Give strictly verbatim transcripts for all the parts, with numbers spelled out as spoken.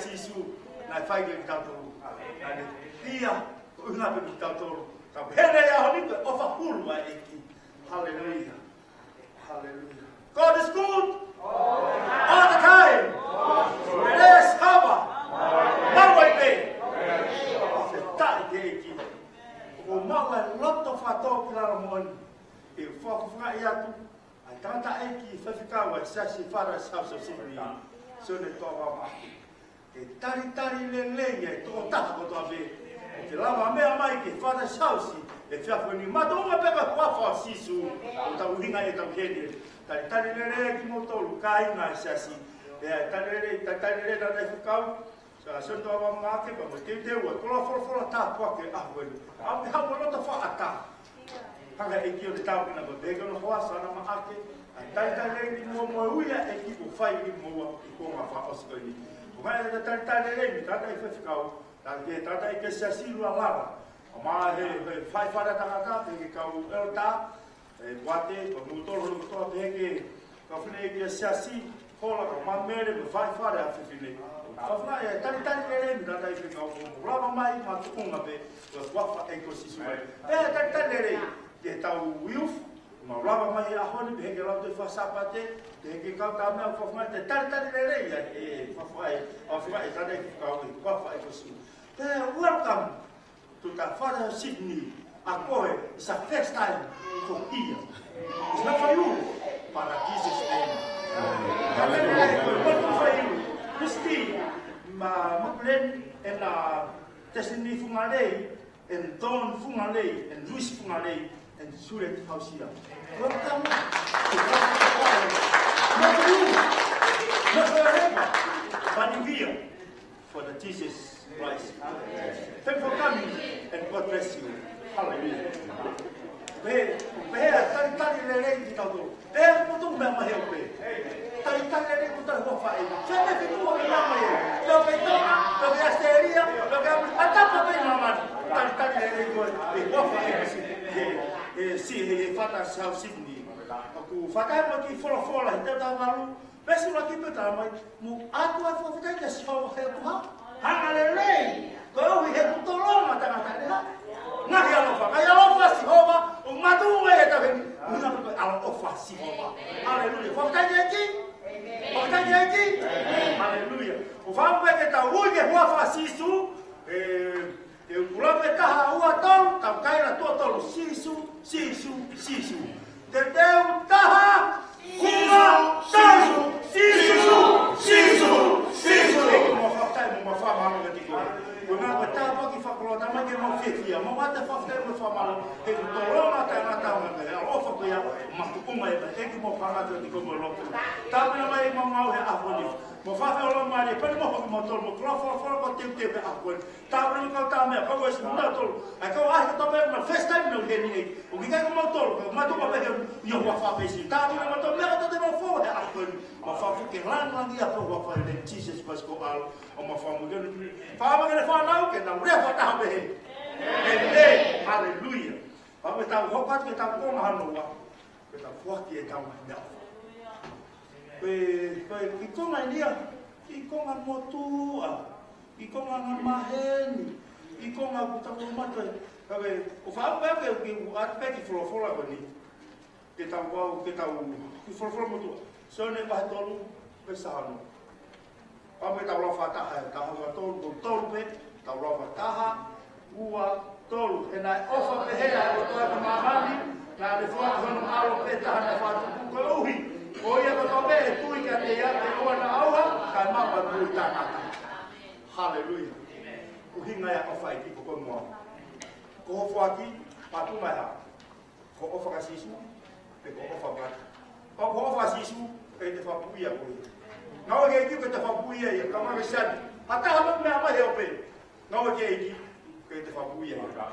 Sīsū, naʻe fai kiate kitautolu. Naʻe fai ia, ko e ʻuhinga pē kiate kitautolu. Ka pehē ʻi he ʻaho ni ko e ʻofa hulu ʻa e ʻEiki. Haleluia. Haleluia. God is good. All the time. Bless Hava. Mau ai pē. Fakafetaʻi ki he ʻEiki. ʻOku mau ʻi he loto fakatōkilalo moʻoni. ʻE fakafofongaʻi atu ʻa e tangataʻeiki faifekau ʻa e Siasi Father's House of Sydney, Sione Toʻavamaʻake, ke talitali lelei ʻa e tokotaha kotoa pē ʻoku lava meʻa mai ki he Father's House he efiafi ni. Mātuʻunga pē ko e huafa ʻo Sīsū ʻoku tau ʻuhinga ʻetau heni. Talitali lelei kimoutolu kāinga ʻa e Siasi. ʻE talitali lelei, talitali lelei tangataʻeiki faifekau, Sione Toʻavamaʻake, pea mo e teuteu ʻa e koloa folofola tāpuaki ʻo e ʻaho ni. ʻOku ou ʻi he loto fakaʻatā. Hanga ʻe he ʻEiki ʻo ne tāpuekina koe, pehē ki hono hoa, Sana Maʻake, ʻa e talitali lelei kimuʻa mo e ui ʻa e ʻEiki kuo fai kimuʻa ʻi he kuonga fakaʻosi ko eni. ʻOku ʻi ai e talitali lelei mei he tangataʻeiki faifekau, talitali, talitali ki he Siasi Lualava. ʻOmai he, he faifekau tangata, pehē ki he kau ʻeletā, ʻe, kuo ʻatā, pea mo kimoutolu hono kotoa, pehē ki he kau fineʻeiki ʻa e Siasi, Hola, kau Mamele, mo e faifekau ʻa e fefine. Kau fanga e talitali lelei mei he tangataʻeiki faifekau, ʻoku mou lava mai mātuʻunga pē, ko e huafa ʻo e ʻEiki ko Sīsū. Pea talitali lelei ki heʻetau youth, mau lava mai he ʻaho ni, pehē ki he Lautohi Faka-Sāpate, pehē ki he kau Taʻahine, kau fanga e talitali lelei ʻa e, ʻa e, kau fanga e tangataʻeiki faifekau, huafa ʻo e ʻEiki ko Sīsū. Pea welcome to the Father's House of Sydney. ʻA koe, it's a first time for here. It's not for you, but Jesus name. Hallelujah. Welcome for you. Christy, Ma-, Makuleni, and, uh, Destiny Fungalei, and Don Fungalei, and Luis Fungalei, and Juliet Fausia. Welcome. Not for you, not for wherever, but you here. For the Jesus Christ. Thank you for coming and God bless you. Hallelujah. Pehē, pehē ʻa e talitali lelei kitautolu. Pehē ʻoku tuʻu meʻa mai he ope. Talitali lelei kuo tau huafa ʻi he meʻa fitu ʻoku meʻa mai. Pea ʻoku ʻi Tonga, pea ʻoku ʻi Australia, pea ʻoku ʻi ʻAmelika, ʻi māmani. Talitali lelei kuo ʻi he huafa ʻi he, he, he, si-, he, he Father's House Sydney. ʻOku fakahā mai ki he folofola, he tau malu, Veesi ʻuluaki pē talamai, mou ʻatu ʻa e fakafetaʻi kia Sihova he ʻOtua. Hanga lelei, koeʻuhi he kuo tolonga tangata ʻi ha ngaahi ʻaloʻofa. Ngaahi ʻaloʻofa ʻa Sihova, ʻoku mātuʻaki ʻi ai ʻetau heni. ʻUhinga pē ko e ʻaloʻofa ʻa Sihova. Haleluia. Fakafetaʻi ki he ʻEiki. Fakafetaʻi ki he ʻEiki. Haleluia. ʻOku ou fakaʻamu pē ke tau ui ki he huafa ʻo Sīsū. ʻE, ʻe ʻuluaki, taha, ua, tolu, tau kaila tuʻo tolu. Sīsū, Sīsū, Sīsū. Teuteu, taha, ua, tolu. Sīsū, Sīsū, Sīsū. ʻEiki, mau fakafetaʻi, mau fakamālō kiate koe. Ko e ngaahi tāpuaki fakakoloa, talamai ke mau fiefia. Mau ʻoatu e fakafetaʻi mo e fakamālō. He kuo tolonga tangata ʻi he ʻaloʻofa ko ia, mātuʻaki ʻi ai ʻetau heni, mau fakamālō kiate koe mo e lotu. Tāpuekina mai ʻemau ngāue he ʻaho ni. Mau fakafetaʻi ʻo lava mai, pea mo hoki mau tolu, mau koloa folofola ko e teuteu he ʻaho ni. Tāpuekina mai kau tama, kau ʻosi mo nautolu. ʻA e kau ʻaʻahi kotoa pē ʻoku nau first time nau heni ʻEiki. ʻOku ʻikai ko mautolu, ko mautolu pē he ʻi ho huafa pē Sīsū. Tāpuekina mai kitautolu, meʻa kotoa te mau fou he ʻaho ni. Mau fakafoki langilangiʻia ho huafa ʻi he name of Jesus Christ ko e ʻAlo. ʻO mau fakamoʻoni. Fakamoʻoni ki he fānau ke nau lea fakataha pē he. ʻĒmeni. Haleluia. Pea ʻoku tau hoko atu ki heʻetau konga hono ua. Ke tau foaki ʻetau ngaahi meʻaʻofa. Ko e, ko e kiʻi konga eni ia, kiʻi konga motuʻa, kiʻi konga angamaheni, kiʻi konga ʻoku tau ō mai ai. Ka ko e, ʻoku ou fakaʻamu pē ke, ke u ʻoatu pē kiʻi folofola ko eni. Ke tau ʻau, ke tau, kiʻi folofola motuʻa. Sione vahe tolu, veesi taha ono. Pea mo e tau lau fakataha, taha, ua, tolu, tolu, tolu pē, tau lau fakataha, ua, tolu. He naʻe ʻofa pehē ʻa e ʻOtua ki māmani, naʻa ne foaki hono ʻAlo pē taha naʻe fakatupu koeʻuhi ko ia kotoa pē ʻe tui kiate ia ʻe ʻoua naʻa ʻauha, kae maʻu ʻa e moʻui taʻengata. Haleluia. ʻUhinga ia ʻofa ʻEiki ko koe mo au. Ko hoʻo foaki, patu mai ha. Ko e ʻofa kia Sīsū, pe ko e ʻofa ʻa e mate. Ka ko e ʻofa ʻa Sīsū, ʻe te fakapuʻia koe. Ngāue ki he ʻEiki, ʻe te fakapuʻia ia, ka ngāue ki he siasi. Ha taha ʻoku meʻa mai he ope. Ngāue ki he ʻEiki, ʻe te fakapuʻia ia.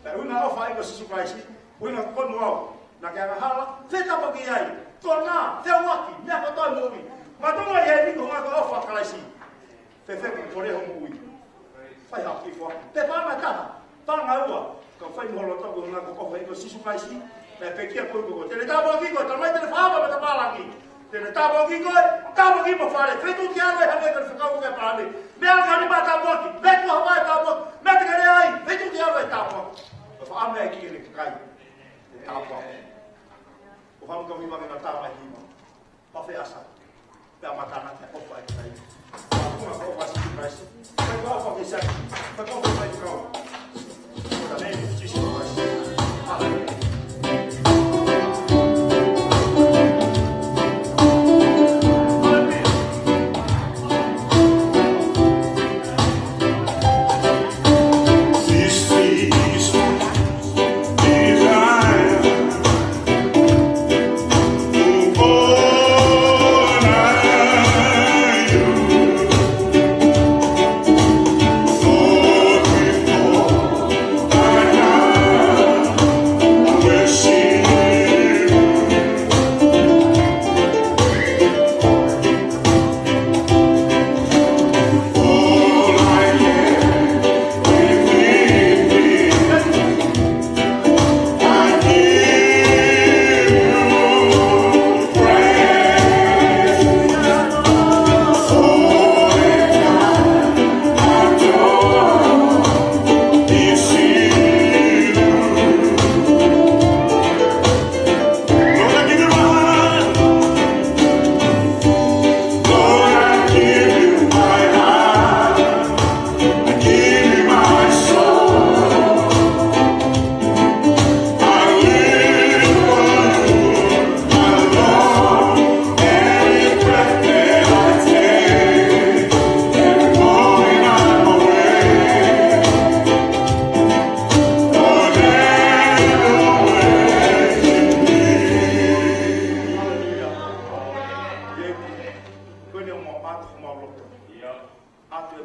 Pea ʻuhinga ʻofa ʻEiki ko Sīsū Kalaisi, ʻuhinga ko koe mo au. Naʻa ke angahala, fetaulaki ai. Konā, feʻauaki, meʻa kotoa moʻui. Mātuʻaki ʻi heni ko e ngāue ko e ʻofa ʻa Kalaisi. Fēfē ke kole hoʻo moʻui. Fai ha kiʻi foaki. Pe paʻanga ʻe taha, paʻanga ʻe ua. Ka fai mo ho loto ko e ngāue ko e ʻofa ʻEiki ko Sīsū Kalaisi. Naʻe pekia koe ko koe. Te ne tāpuakiʻi koe, talamai te ne fakaava mei he pālangi. Te ne tāpuakiʻi koe, tāpuakiʻi mo e fale. Feituʻu ki he ʻAlo ʻe hangē ko e fekau ki he pālangi.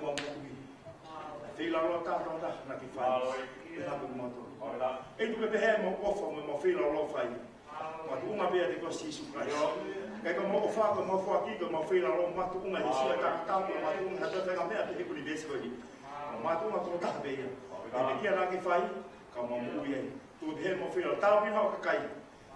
Mau moʻui. ʻA e feilaulau tātātaha naʻa ke fai. Pea ko mautolu. ʻEiki, tuku ke pehē ʻemau ʻofa mo ʻemau feilaulau fai. Makatuʻunga pē ʻiate koe Sīsū Kalaisi. Kae ko ʻemau ʻofa, ko ʻemau foaki, ko ʻemau feilaulau makatuʻunga he sio ʻa e tangata, ko e makatuʻunga ha taha ʻi he ngaahi meʻa pē he ʻunivēsi ko eni. Makatuʻunga tokotaha pē ia. Ko e meʻa naʻa ke fai, ka mau moʻui ai. Tuku ke pehē ʻemau feilaulau, tāpuekina hoʻo kakai.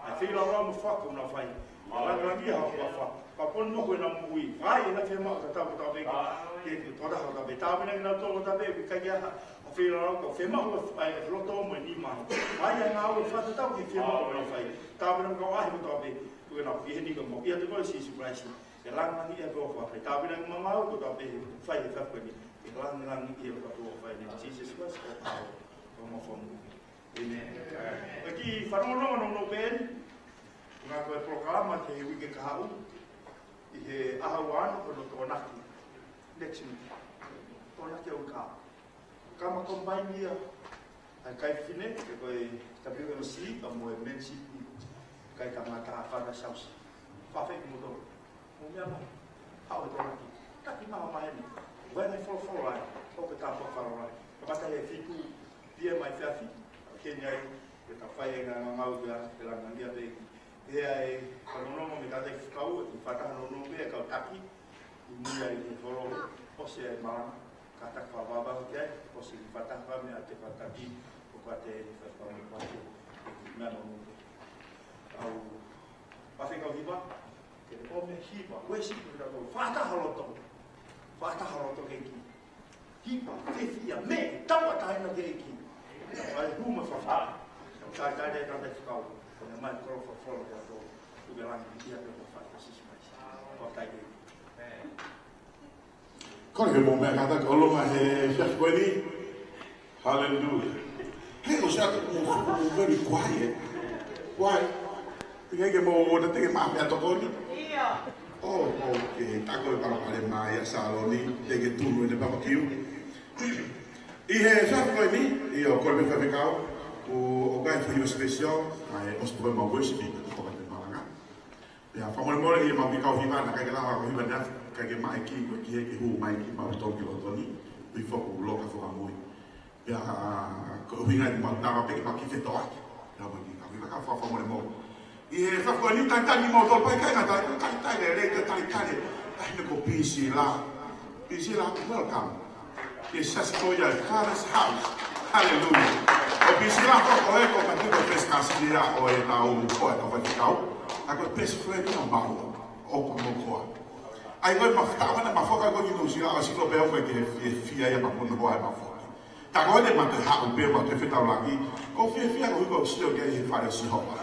ʻA e feilaulau mo e foaki kuo nau fai. ʻE langilangiʻia ho huafa. Pea pō ni mo ko ʻenau moʻui. Fai ʻenau fiemaʻu tatau kotoa pē ke, ke, ke tokotaha kotoa pē. Tāpuekina kinautolu kotoa pē, ʻoku ʻikai ke ʻi ai ha feilaulau ka ʻoku fiemaʻu ʻa e, ʻa e loto mo e nima. Fai ʻa e ngāue fakatatau ki he fiemaʻu ʻoku nau fai. Tāpuekina kau ʻaʻahi kotoa pē. Tuku ke nau pehē ni ko ʻemau ʻofa ʻiate koe Sīsū Kalaisi. ʻE langilangiʻia pē ho huafa. Tāpuekina ʻemau ngāue kotoa pē, fai he efiafi ni. ʻE langilangiʻia pē ho huafa ni. Jesus Christ, ko e ʻOtua ʻo e moʻui. ʻĒmeni. ʻEiki, fanongonongo pē eni. Ko e ngāue ʻa e polokalama ki he uike kahaʻu. ʻI he ʻaho ua ono ko hono Tokonaki. Next week. Tokonaki ʻa e uike kahaʻu. Ka mau combine ia. ʻA e kakai fefine, ke ko e W M C, pea mo e men's C P. Kakai tangata Father's House. Fafai kimoutolu. Mou meʻa mai. Haʻu he Tokonaki. Taki mai ho maheni. Vai mai folofola ai. ʻOku ke tāpuaki folofola ai. Kamata he fitu P M ʻa e efiafi. Ke ne ai, ke ta fai e ngaahi ngāue ko ia, ke langilangiʻia pē ʻEiki. Pea ʻe fanongonongo mai e kātaki fekau, ʻe fakataha nounou pē e kau taki. ʻI mui ai he holo, ʻosi e malanga, kātaki fakavavevave ki ai, ʻosi e fakataha meʻa te fakataki, ʻo kātaki fakavavevave ki ai. Meʻa nounou pē. Kau, pea fekau hiva, ke ne ʻomai e hiva, worship kitautolu, fakataha loto, fakataha loto ki he ʻEiki. Hiva, fiefia, meʻe, tauʻatāina ki he ʻEiki. ʻAi hū mo e fakafetaʻi. Talitali e kātaki fekau, ko e meʻa mai kolo folofola kiate kitautolu. Tuku ke langilangiʻia pē ho huafa Sīsū Kalaisi. Fakafetaʻi ki he ʻEiki. Kole ke mou meʻa kātaki ʻolunga he efiafi ko eni. Hallelujah. Hei, ʻosi atu mo, mo very quiet. Why? ʻIkai ke mou ō ʻo tataki mai ha meʻa tokoni? ʻIo. Oh, okay. Tako e palopalema ia Saloni, te ke tunu ʻene papakiu. ʻI he efiafi ko eni, ʻio, kole pē fakafekau, ʻoku, ʻoku ʻi ai e foʻi hiva special, ʻa e ʻosi pē ko ʻemau worship, ko e palopalema. Pea fakamolemole ʻi heʻemau kiʻi kau hiva, naʻe ʻikai ke lava ko e hiva naʻe ʻikai ke maʻu ʻe he kiʻi, ko e kiʻi he kiʻi hū mai ki he mautolu ki loto ni, ʻi he foʻi loka fakamui. Pea, ko e ʻuhinga ia ʻemau tala pē ke mau kiʻi fetoʻaki. Pea mau kiʻi kau hiva ka fakamolemole. ʻI he efiafi ko eni talitali kimoutolu pea ʻikai ngata ai, talitali lelei, talitali. Taimi ko Pisila. Pisila, welcome. Ke sasi ko ia Father's House. Hallelujah. Ko Pisila ko, ko e ko e kau first cousin ia ʻo e tau, ko e kau faifekau. ʻA ko e best friend ia ʻo Maua. ʻO ko mo koa. ʻAi ko e mafutaʻa mana mafoka ko ki Nuʻusila ʻo siko pē ʻo ke fie, fie ia ma kono hoa e mafoki. Ta ko e te mate haʻu pē ma te fetaulaki. Ko fiefia ko hiko sio ke he fale Sihova.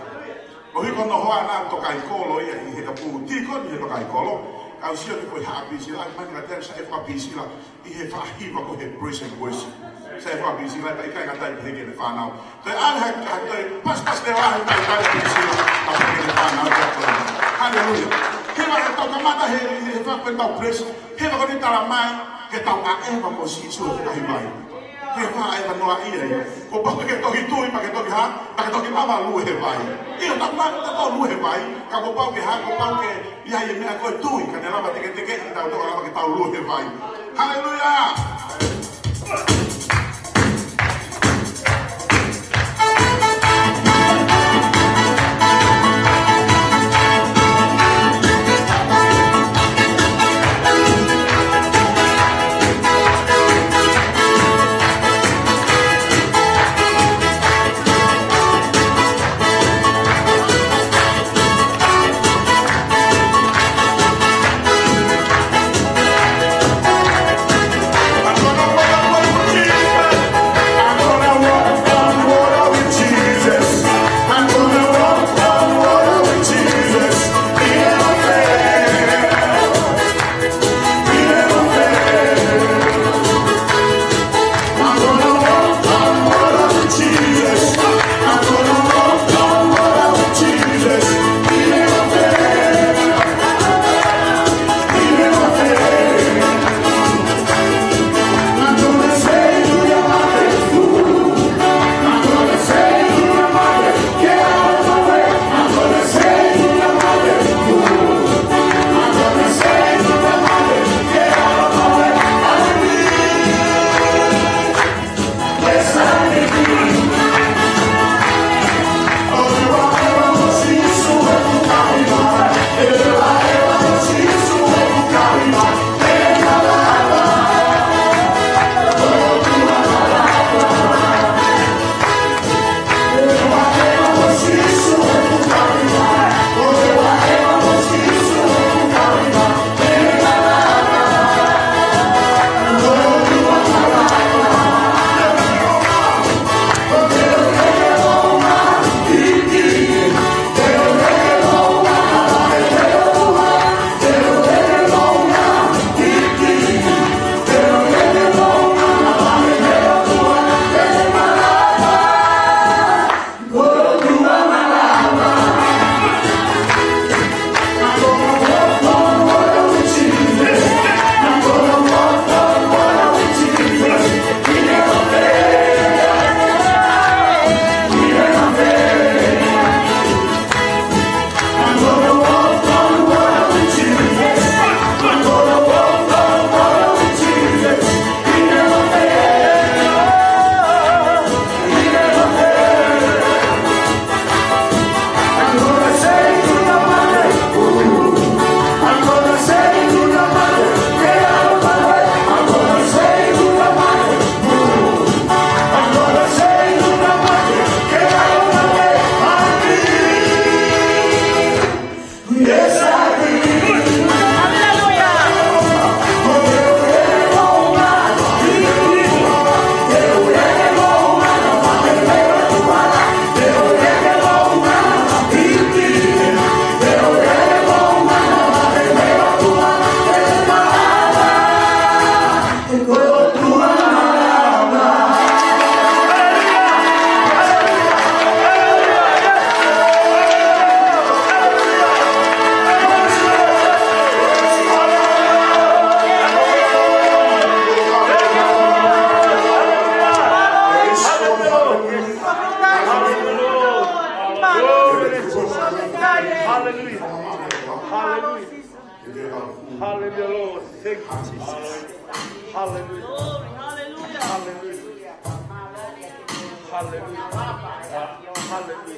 Ko hiko noho ana toka ʻi kolo ia ʻi he kapu tiko ni he toka ʻi kolo. Kau sio ke ko e haʻa Pisila, ʻai mai ka te sa e fa Pisila. ʻI he faʻahiva ko e he praise and worship. Sa e fa Pisila, ta ʻikai ngata ai pē ke ne fānau. Toe ʻalu he ka toe paspas te lahi ta ʻikai Pisila. Ta ke ne fānau ka toe. Hallelujah. He wa e tau kamata he, he fa ko e tau praise. He wa ko e tala mai, ke tau ʻaʻeva mo Sīsū he faʻahiva. Ke fa e wa noa ia ia. Kuo pau ke toki tui, ma ke toki hā, ma ke toki mama lue he vai. ʻIo, tau mama ke tau lue he vai. Ka kuo pau ke hā, kuo pau ke ʻi ai e meʻa ko e tui, ka ne lava teketeke, ʻi tau tau lava ke tau lue he vai. Haleluia! Thank you, Jesus. Hallelujah. Hallelujah. Hallelujah. Hallelujah.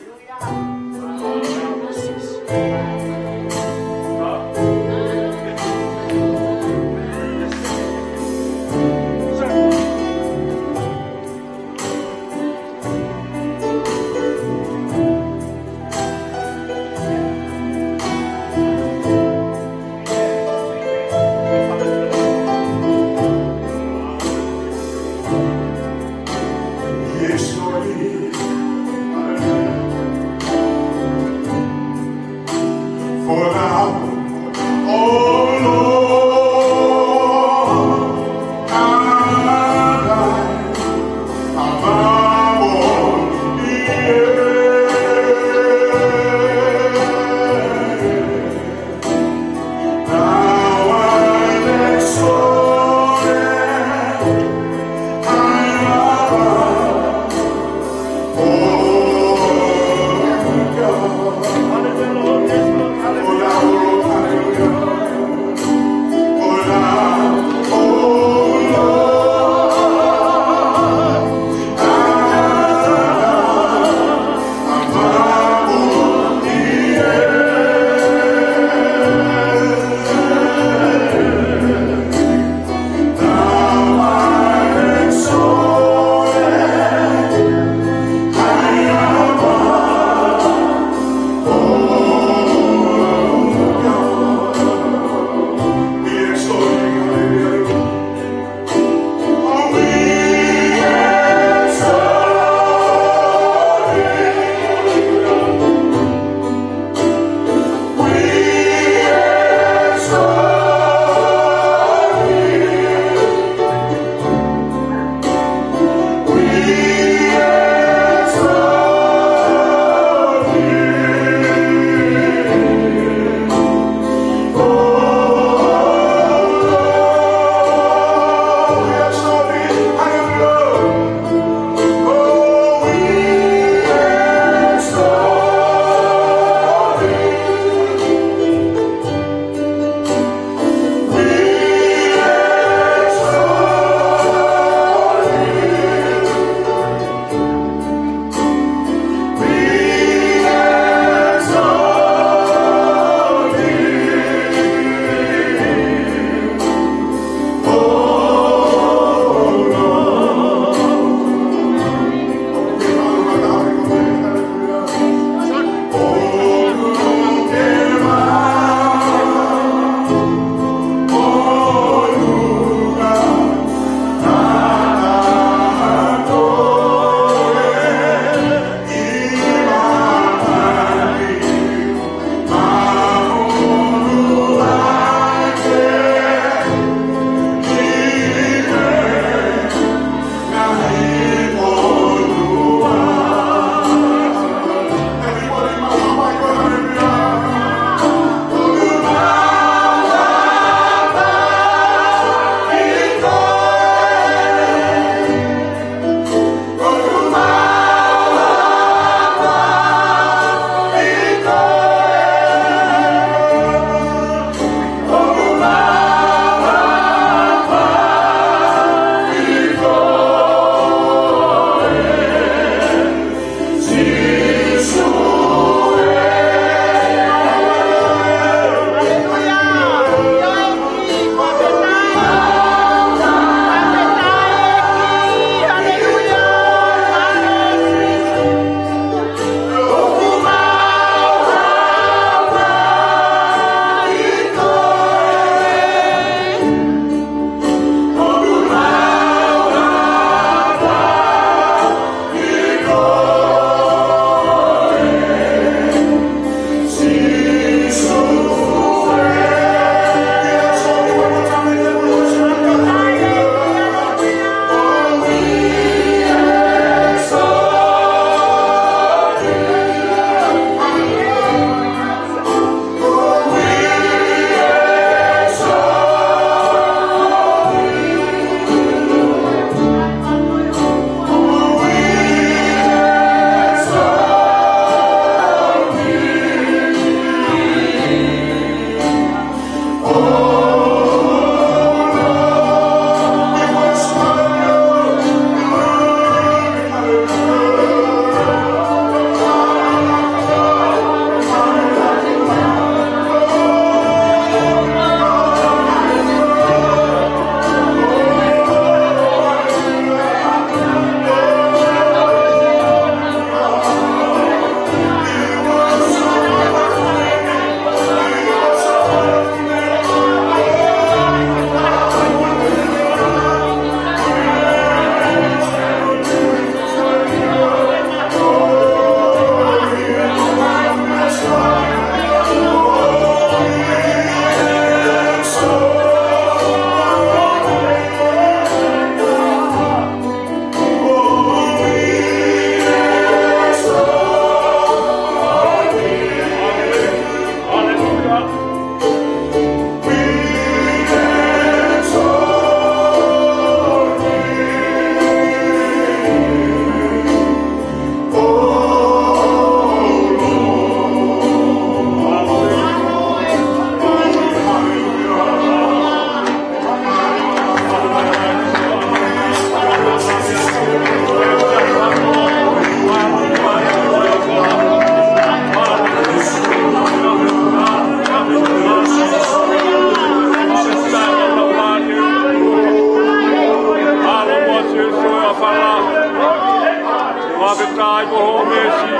Kai mo ho mesi.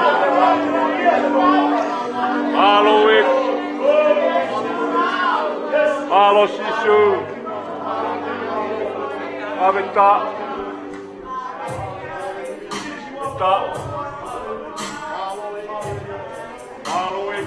Alo e. Alo Sisu. Aveta. Ta. Alo e.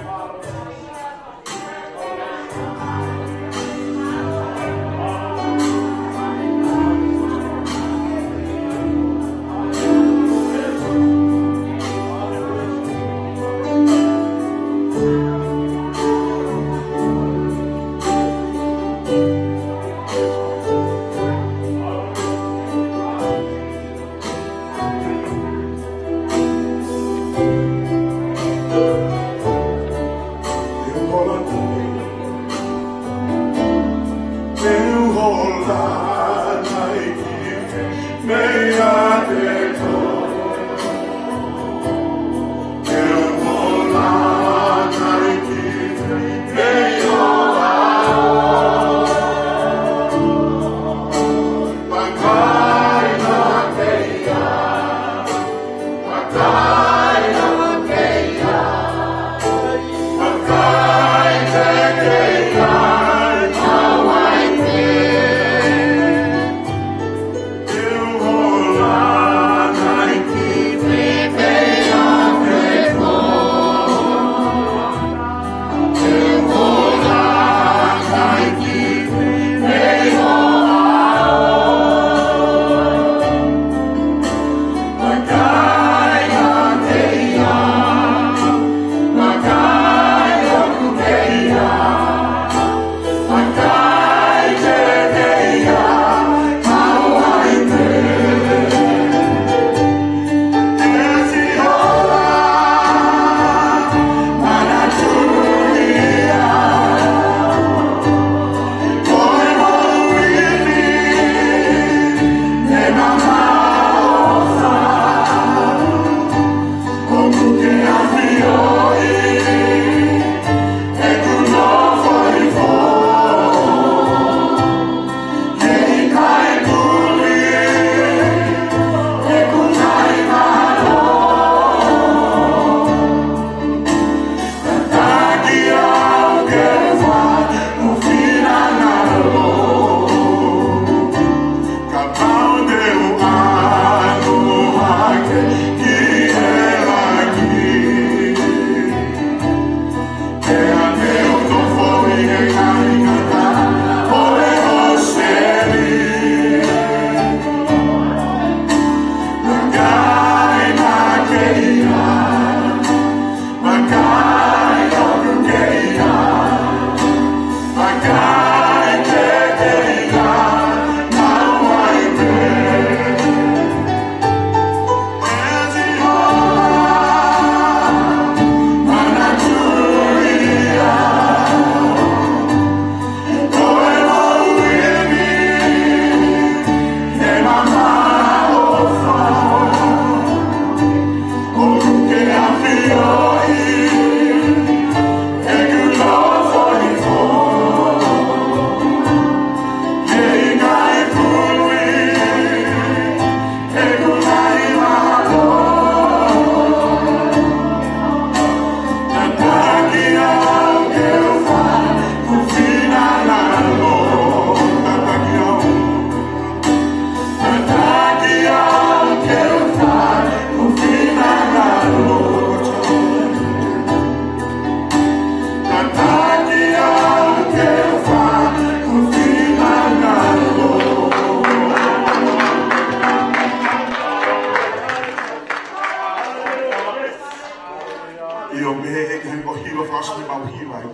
ʻIo, mei he ʻEiki, he ko e hiva fakaʻosi ʻemau hiva ai.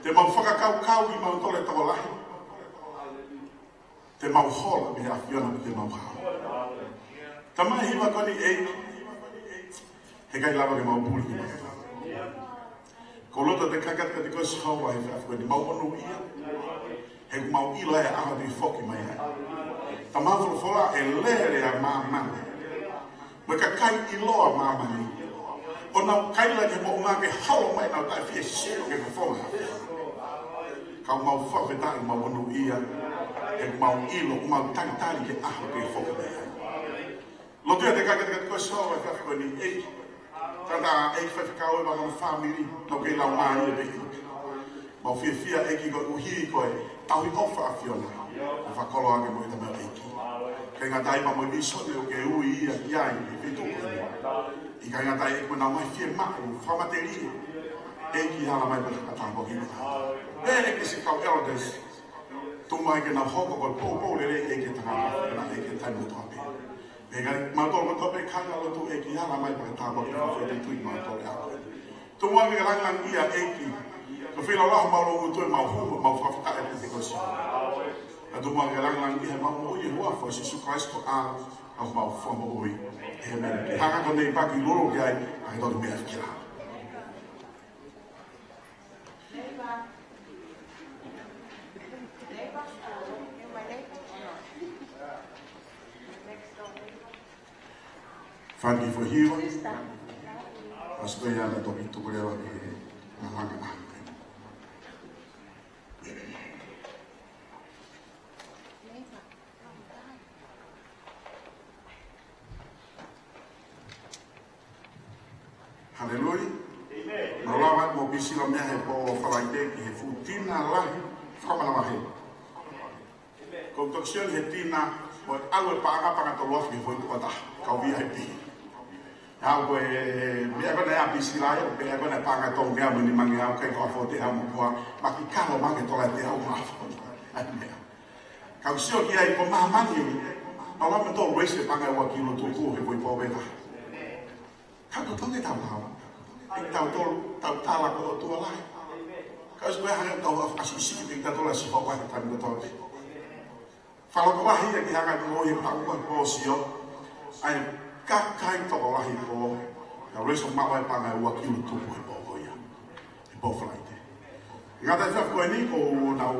Te mau fakakaukau ʻi he mau tole tokolahi. Te mau hola mei he ʻAfiona, te mau hao. Tamai, hiva ko eni ʻEiki, heʻikai lava ke mau puli ki he mau. Ko e loto atu e kakai kiate koe Sihova he efiafi ko eni, mau monūʻia. He ʻoku mau ʻilo e ʻaho te ke foki mai ai. Tamai, folofola ʻe lele ʻa māmani mo e kakai ʻiloa ʻa māmani, ʻo nau kaila ki he moʻunga ke holo mai ʻenau taʻefie sino ki he fofonga. Ka ʻoku mau fakafetaʻi, mau monūʻia, he ʻoku mau ʻilo, ʻoku mau talitali ki he ʻaho te ke foki mai ai. Lotu ia te kaka te kaka ko so e kaka ko ni ʻEiki. Tangata ʻEiki faifekau ʻi hono fāmili, ʻoku kei laumālie pē ʻEiki. Mau fiefia ʻEiki koeʻuhi ko e tauhi ʻofa ʻa e ʻAfiona. ʻO fakakoloa ke mo ita mai ʻEiki. Kāinga, taimi mo e vīsone ʻoku ke ui ia ki ai, ʻi he feituʻu ko eni. ʻIkai ngata ai ʻEiki, mo ʻenau ngaahi fiemaʻu, fakamatelie. ʻEiki, hala mai pē ka tāpuakiʻi. Pea ʻEiki, siʻi kau elders. Tuku mai ke nau hoko ko e poupou lelei ʻEiki ki he tangata, ʻEiki, he taimi kotoa pē. Pea kimautolu kotoa pē kāinga lotu ʻEiki, hala mai pē ka tāpuakiʻi, ko e feituʻu ʻi mautolu ʻa koe. Tuku mai ke langilangiʻia ʻEiki. Ko e feilaulau homau loungutu ʻemau hū, mau fakafetaʻi ʻEiki ko e sio. Ka tuku mai ke langilangiʻia ʻemau moʻui ʻi he huafa ʻo Sīsū Kalaisi ko e ʻAlo, ʻa homau Fakamoʻui. ʻĒmeni. Ke hanga ko e neighbour ke lolo ki ai, ʻa e toki meʻa ki ai. Fani foʻi hiva. Pastor ia na toki tuku leva ki he malanga. Haleluia. ʻĒmeni. Mau lava mo Pisila mei he pō Falaite ki he fuʻu tina lahi fakamanavahē. Ko e toki sio he tina, ko e ʻalu e paʻanga, paʻanga tolu afe ki he foʻi tuʻa taha, kau V I P. Au ko e meʻa ko ena ʻa Pisila ia, ko e meʻa ko ena paʻanga tolu ngeau mo e nima ngeau, ʻikai ko e afo te au mo koa, ma ki kalo ma ke tola te au ma afo. ʻAi meʻa. Kau sio ki ai ko māmani, ma wa me tō raise e paʻanga ua kilo tuku he foʻi pō pē taha. Ka ko tonge tau hau. ʻE tau tolu, tau tala ko e ʻOtua lahi. Ka ʻosi ko e hanga tau ʻa, ʻa sisi, ʻe tau tolu ʻa si hoa he taimi kotoa pē. Faloto lahi ia ki hanga ko e tau ua ko sio. ʻAi, kakai tokolahi ko, ka raise ma wa e paʻanga ua kilo tuku he pō ko ia. He pō Falaite. Ngata ʻi he efiafi ko eni ko ʻenau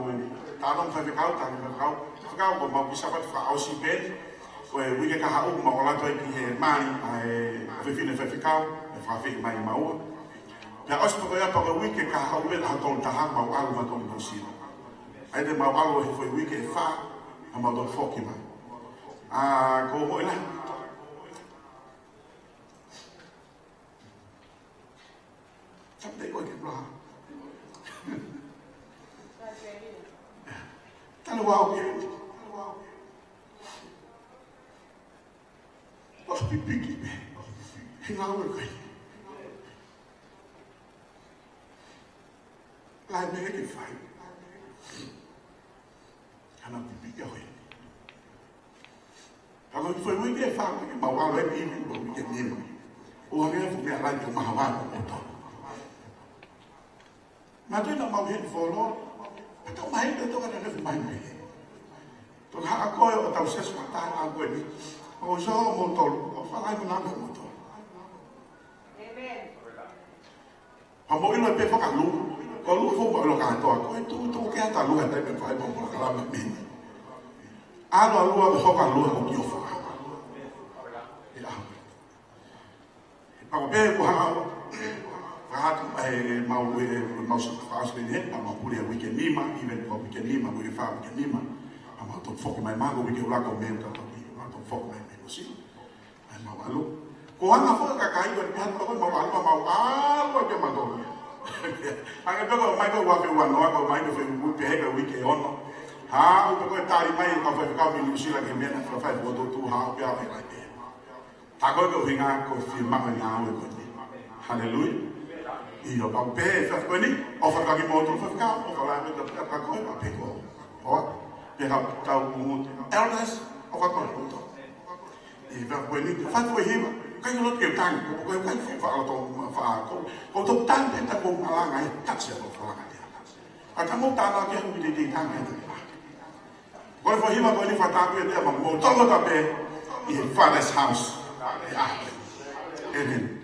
talanoa faifekau, talanoa faifekau, faifekau ko mau ki Sapati fakaʻosi pē eni, ko e uike kahaʻu mau ʻalu atu ai ki he mali ʻa e ʻofefine faifekau, ʻe fakaafeʻi mai maua. Pea ʻosi pē ko ia pea ko e uike kahaʻu pē ʻaho tolu taha mau ʻalu mautolu ki Nuʻusila. ʻAi te mau ʻalu he foʻi uike ʻe fā, ʻa mau toki foki mai. ʻA, ko mo ena. Tau te ko ke pula. Talo wau ke. Pipiki pē. He ngāue kai. Lahi meʻa ke fai. Hana pipiki a hoi. Ka ko e foʻi uike ʻe fā ko ē, mau ʻalu ai pē ʻi he uike nima. ʻO hangē fu meʻa lahi ke maha wā ko ʻoto. Ma tui na mau heni folo. Ka tau mahi pē toka na nefu mahi pē. Toka ha ko e ʻo tau sesu ma taha a ko eni. ʻO so mo tolu, ʻo falai mo na mo tolu. ʻĒmeni. Pea mo ʻilo pē fakalua. Ko lua fo mo ʻilo kātoa. Ko e tuʻutuʻu ke ata lua he taimi fai mo polokalama meni. ʻAlu ʻa lua ko hoka lua ko ki ʻofa. ʻIa. Pea ko pē ko ha, fakahatu, ʻe, mau, ʻe, mau sa, fakahatu pē ni he, pea mau pule uike nima, even ko uike nima, uike fā, uike nima. Pea mau toki foki mai mako, uike ʻuluaki mei he taʻu ni, mau toki foki mai mei Nuʻusila. ʻAi mau ʻalu. Ko e anga foki e kakai ko eni, pea ko e mau ʻalu, mau ʻalu, ʻa pea mau toki. Hangē pē ko e mai ko e ua afe ua noa, ko e mai ko e foʻi uike, pehē ko e uike ono. Ha, ʻo pē ko e tali mai, ka fai ka mei Nuʻusila ke meʻa na fai fokotuʻutuʻu, ha, pea fai mai pē. Tā ko e ʻuhinga ko e fiemaʻu e ngāue ko eni. Haleluia. ʻIo, pea pehē, faifekau ko eni, ʻofa atu ki moutolu faifekau, ʻofa lahi atu kia koe, pea pehē ko. Hoa, pea kau tau mo elders, ʻofa atu ki moutolu. ʻIo, faifekau ko eni, faifekau ko e hiva, kai ko lotu ke tangi, ko, ko, kai fa, fa, to, fa, ko, ko to tangi, ta ko malanga, ʻe, taksi ko falanga te. Ka ta mo tana ke hu te te tangi, ʻe, te. Ko e foʻi hiva ko eni fakatapu ʻiate ia maʻamoutolu kotoa pē ʻi he Father's house. ʻIa. ʻĒmeni.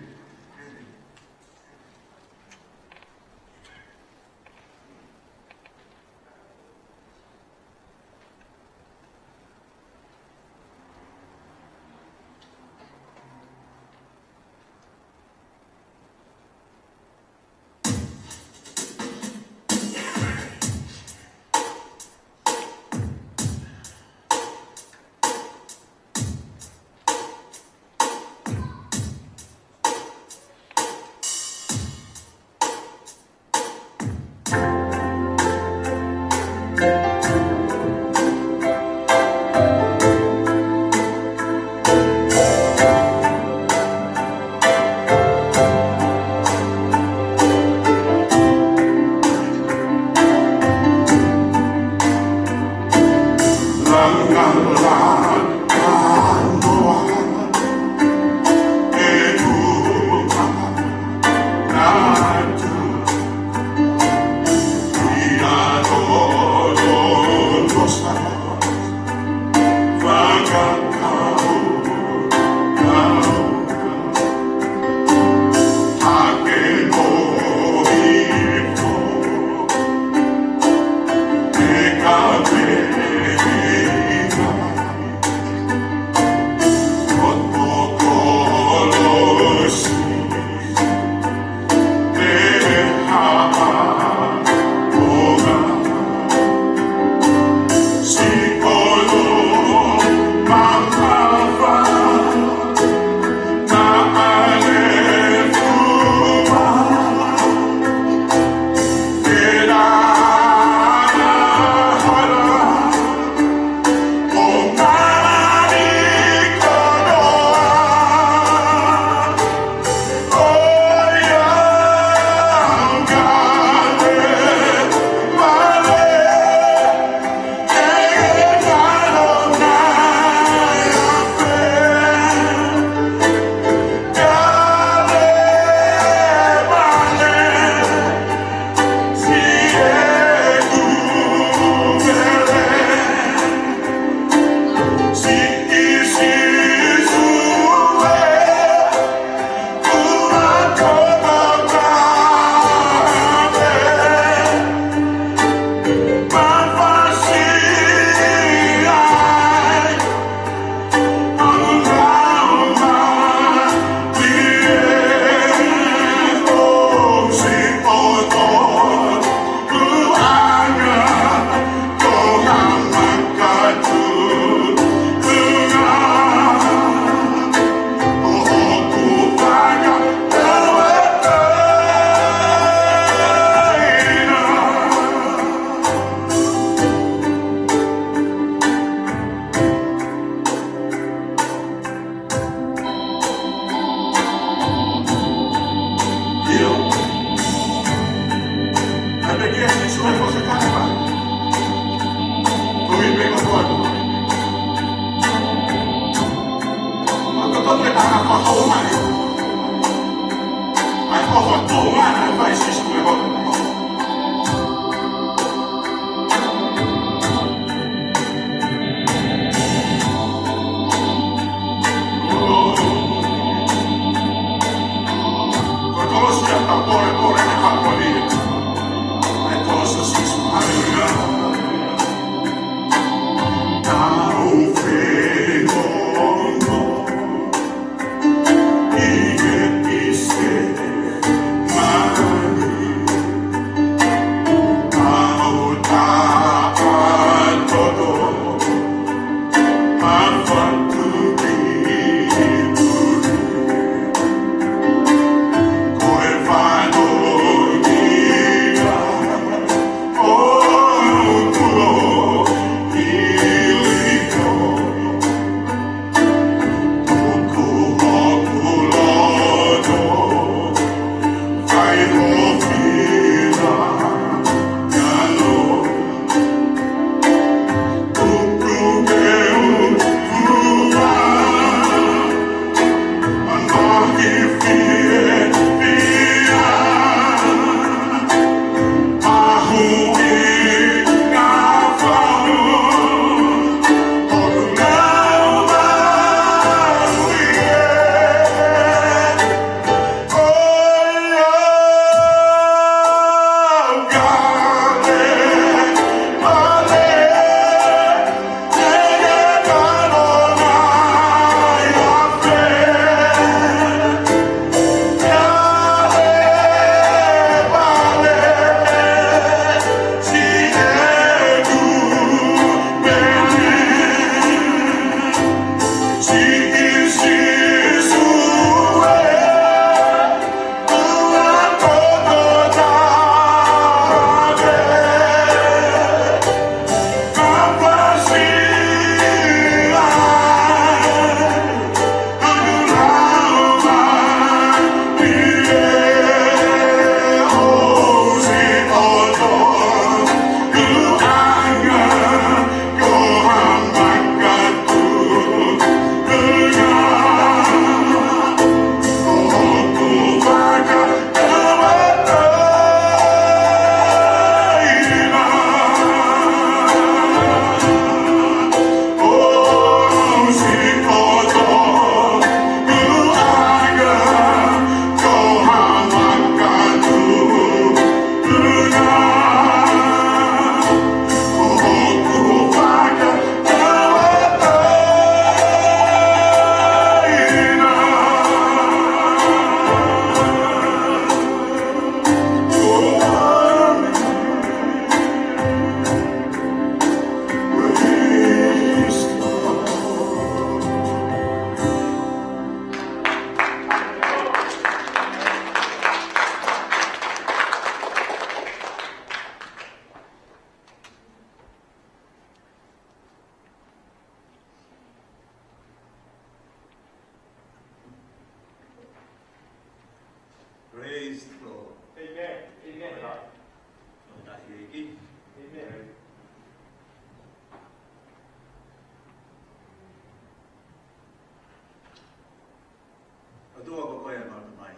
ʻOtua ko koe ʻemau Tamai.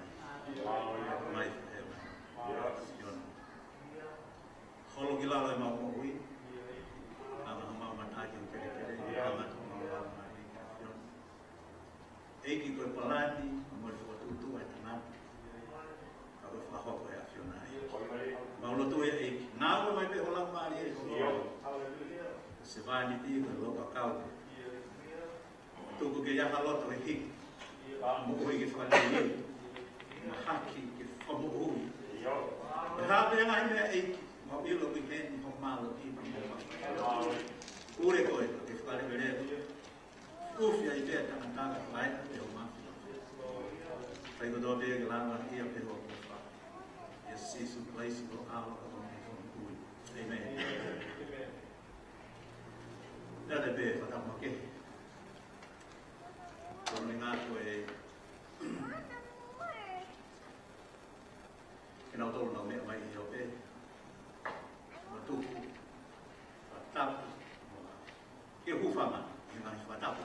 Tamai ʻi hēvani. Holo ki lalo ʻemau moʻui. Hanga homau mata ke kelekele. Hanga homau laumālie ki he ʻAfiona. ʻEiki, ko e palani, mo e fokotuʻutuʻu ʻa e tangata. Ka ko e fakahoko ʻe he ʻAfiona ia. Mau lotu ia ʻEiki. Ngāue mai pē ho Laumālie ʻi ho loto. Sevāniti ko e loka kau. Tuku ke ʻi ai ha loto ʻe hiki. Moʻui ke fakalelei. Mahaki ke fakamoʻui. ʻE hā pē ngaahi meʻa ʻEiki. Mau ʻilo ʻi heni ho mālohi mo ho mafi. Pule koe ke fakaleveleva. Ufi ai pē tangata ka fai pē ho mafi. Fai kotoa pē ke lava ia pē ho kofa. ʻIa Sīsū Kalaisi ko e ʻAlo ko e Fakamoʻui. ʻĒmeni. Tala pē fakamakehe. Ko e ngaahi ko e kinautolu naʻa nau meʻa mai ʻi he ope. Matuku. Fakatapu. Ke hūfanga, ʻi he ngaahi fakatapu.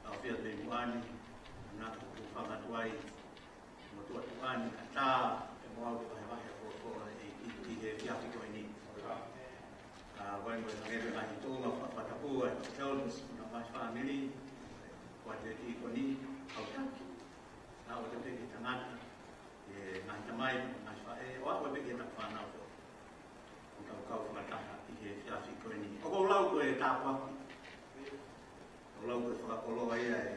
ʻAfio te muani, ngata ko e hūfanga atu ai. Mo tuʻa tuʻa ni ka tā, te mo au ke vahevahe folofola ʻEiki ʻi he efiafi ko eni. Ka ʻoku ʻi ai mo e hangē ko e ngaahi tōʻonga fa-, fakatapu ʻa e elders, mo e ngaahi fāmili, ko e tīkoni, kau taki. Ka ʻoku te pehē ki he tangata, ʻe ngaahi tamai, ngaahi faʻē, ʻo aʻu pē ki he ngaahi fānau ko. ʻOku tau kau fakataha ʻi he efiafi ko eni. ʻOku ou lau ko e tāpuaki. ʻOku ou lau ko e fakakoloa ia ʻe,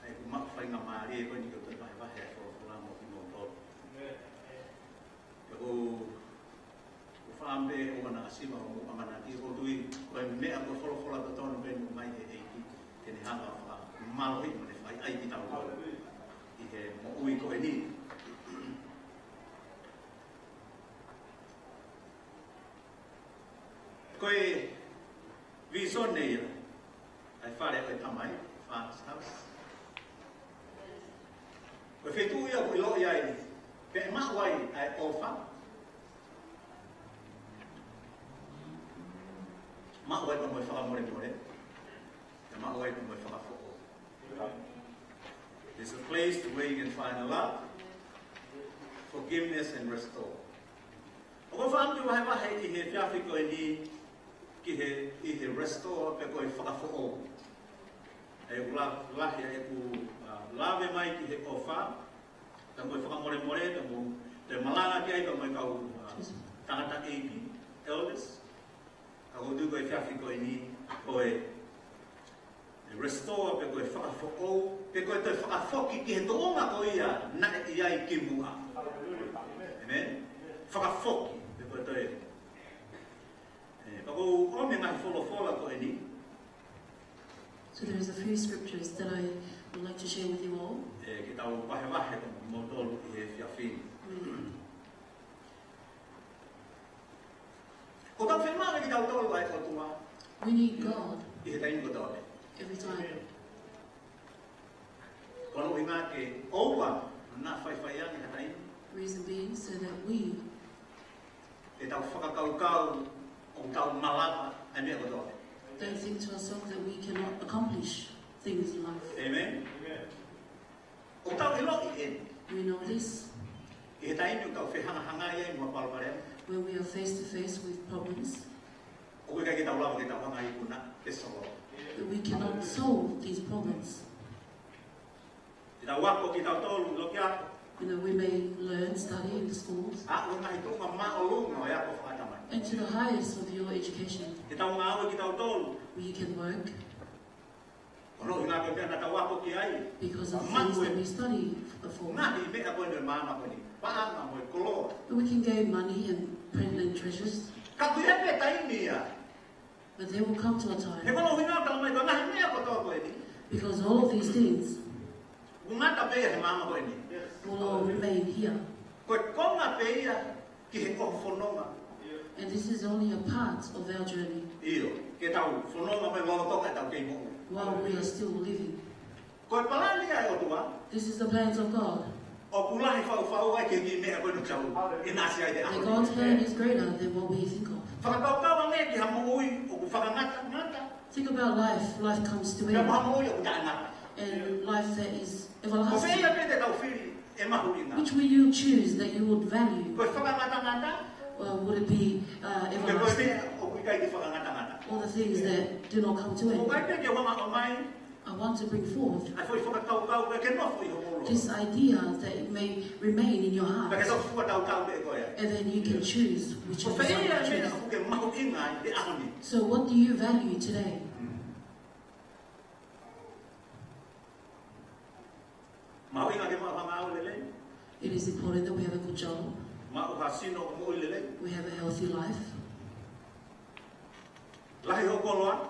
ʻa ʻeku maʻu faingamālie ko eni ke u toe vahevahe ʻa e folofola mo kimoutolu. Pea ʻoku ou, ʻoku ou fakaʻamu pē ʻoua naʻa siva hoʻomou ʻamanaki, ʻoku ou tui ko e meʻa ko e folofola totonu pē ʻoku ʻomai ʻe he ʻEiki ke ne hanga ʻo fakamālohiʻi mo ne fai ai kitautolu ʻi he moʻui ko eni. Ko e vīsone ia ʻa e fale ʻo e Tamai, Father's house. Ko e feituʻu ia ʻoku ʻiloʻi ai pe ʻe maʻu ai ʻa e ʻofa. Maʻu ai pea mo e fakamolemole. Pea maʻu ai pea mo e fakafoʻou. There's a place to where you can find love, forgiveness and restore. ʻOku ou fakaʻamu ke vahevahe ʻi he efiafi ko eni ki he, ʻi he restore pe ko e fakafoʻou. ʻOku la-, lahi ʻa ʻeku, uh, lave mai ki he ʻofa, pea mo e fakamolemole, pea mo, pea malanga ki ai pea mo e kau, uh, tangataʻeiki, elders. Ka ʻoku ou tui ko e efiafi ko eni, ko e, e restore, pe ko e fakafoʻou, pe ko e toe fakafoki ki he tuʻunga ko ia naʻe ʻi ai kimuʻa. Amen? Fakafoki, pe ko e toe. ʻE, ka ʻoku ou ʻomi e ngaahi folofola ko eni. So there's a few scriptures that I would like to share with you all. ʻE, ke tau vahevahe mo kimoutolu ʻi he efiafi ni. Mm. ʻOku tau fiemaʻu ke tau tolu ai ʻOtua. We need God ʻI he taimi kotoa pē. Every time. Ko hono ʻuhinga ke ʻoua naʻa faifai ange ha taimi. Reason being, so that we Ke tau fakakaukau ʻoku tau malava ʻa e meʻa kotoa pē. Don't think to ourselves that we cannot accomplish things in life. Amen. ʻOku tau ʻiloʻi eni. We know this. ʻI he taimi ʻoku tau fehangahangai ai mo e palopalema. When we are face to face with problems, ʻOku ʻikai ke tau lava ke tau hanga ʻo ikuna pe solova. That we cannot solve these problems. Ke tau ako kitautolu ʻi loki ako. You know, we may learn, study in the schools. ʻA e ngaahi tuʻunga māʻolunga ʻo e ako fakatamai. And to the highest of your education. Ke tau ngāue kitautolu. Where you can work. Ko hono ʻuhinga ko e meʻa naʻa tau ako ki ai. Because of things that we study for. Ngaahi meʻa ko eni ʻo e māmani ko eni. Paʻanga mo e koloa. That we can gain money and present treasures. Ka ʻoku ʻi ai pē taimi ia. But there will come to a time. He ko hono ʻuhinga ʻoku tau mai ko e ngaahi meʻa kotoa ko eni. Because all of these things ʻOku ngata pē ia he māmani ko eni. Will all remain here. Ko e konga pē ia ki he ʻoho fononga. And this is only a part of our journey. ʻIo, ke tau fononga mai lolotonga ʻetau kei moʻui. While we are still living. Ko e palani ia ʻa e ʻOtua. This is the plans of God. ʻOku lahi fau fau ai ke ki meʻa ko eni ʻoku tau ʻinasi ai he ʻaho ni. That God's plan is greater than what we think of. Fakakaukau ange ki ha moʻui ʻoku fakangatangata. Think about life. Life comes to an end. Pea mo ha moʻui ʻoku taʻengata. And life that is everlasting. Ko fē ia pē te tau fili ʻe mahuʻinga? Which will you choose that you would value? Ko e fakangatangata? Or would it be, uh, everlasting? Pe ko e meʻa ʻoku ʻikai ke fakangatangata? All the things that do not come to an end. ʻOku ʻai pē ke u hanga ʻo ʻomai. I want to bring forth ʻa e foʻi fakakaukau ke nofo ʻi ho ʻulu. This idea that it may remain in your heart. Pea ke tau fakatautau pē ko ia. And then you can choose which one you want to choose. Ko fē ia e meʻa ʻoku ke mahuʻinga ai he ʻaho ni? So what do you value today? Mahuʻinga ke maʻu ha ngāue lelei. It is important that we have a good job. Maʻu ha sino moʻui lelei. We have a healthy life. Lahi hoʻo koloa.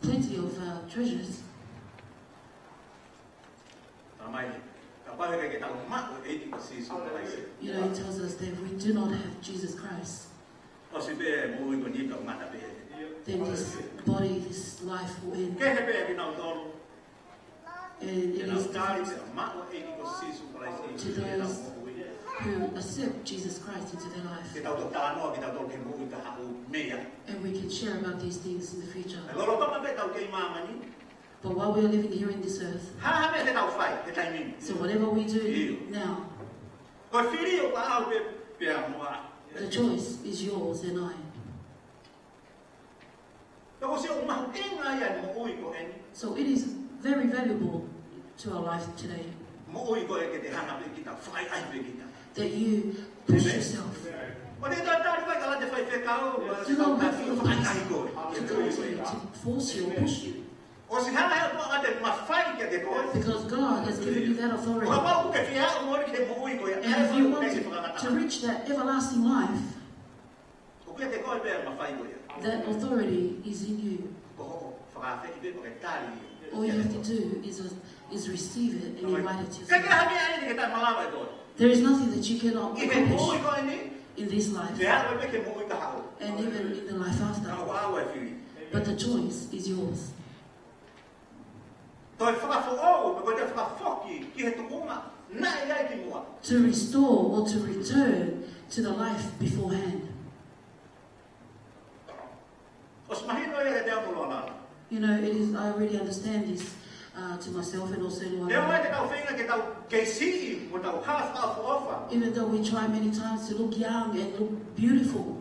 Plenty of, uh, treasures. Tamai, kapau he ʻikai ke tau maʻu e ʻEiki ko Sīsū Kalaisi. You know, it tells us that if we do not have Jesus Christ, ʻosi pē moʻui ko eni, ka mata pē. Then this body, this life will end. Kehe pē kinautolu. And it is different to those who accept Jesus Christ into their life. Ke tau tali pea maʻu e ʻEiki ko Sīsū Kalaisi ʻi heʻetau moʻui. Ke tau talanoa, ke tau talanoa ki he moʻui kahaʻu meia. And we can share about these things in the future. Lolotonga pē ʻetau kei māmani. But while we are living here in this earth, ha meʻa te tau fai he taimi ni. So whatever we do now, ko e fili ʻoku ʻaʻau pē pea mo au. The choice is yours and I. Pea ko e sio mahuʻinga ia e moʻui ko eni. So it is very valuable to our life today. Moʻui ko e ke te hanga pē kita, fai ai pē kita. That you push yourself. Amen. ʻO te tatali mai ka la te faifekau, do not wait for others to force you or push you. ʻOsi hanga he ʻOtua ʻo te mafai kiate koe. Because God has given you that authority. ʻO kapau ʻoku ke fie aʻu moʻoni ki he moʻui ko ia. And if you want to reach that everlasting life, ʻoku ʻiate koe pē e mafai ko ia. That authority is in you. Ko hoʻo fakaafeʻi pē pea ke tali. All you have to do is, uh, is receive it and invite it to yourself. Ke ke hami ai ke ta malava e koe. There is nothing that you cannot accomplish in this life, ʻI he moʻui ko eni, pea mo e moʻui kahaʻu. And even in the life after. Ka ʻoku ʻaʻau e fili. But the choice is yours. Toe fakafoʻou, pe ko e toe fakafoki ki he tuʻunga naʻe ʻi ai kimuʻa. To restore or to return to the life beforehand. ʻOsi mahino ia kiate au mo Loalala. You know, it is, I already understand this, uh, to myself and also Loalala. Neongo te tau feinga ke tau kei siʻi mo tau hala fakaʻofoʻofa. Even though we try many times to look young and look beautiful.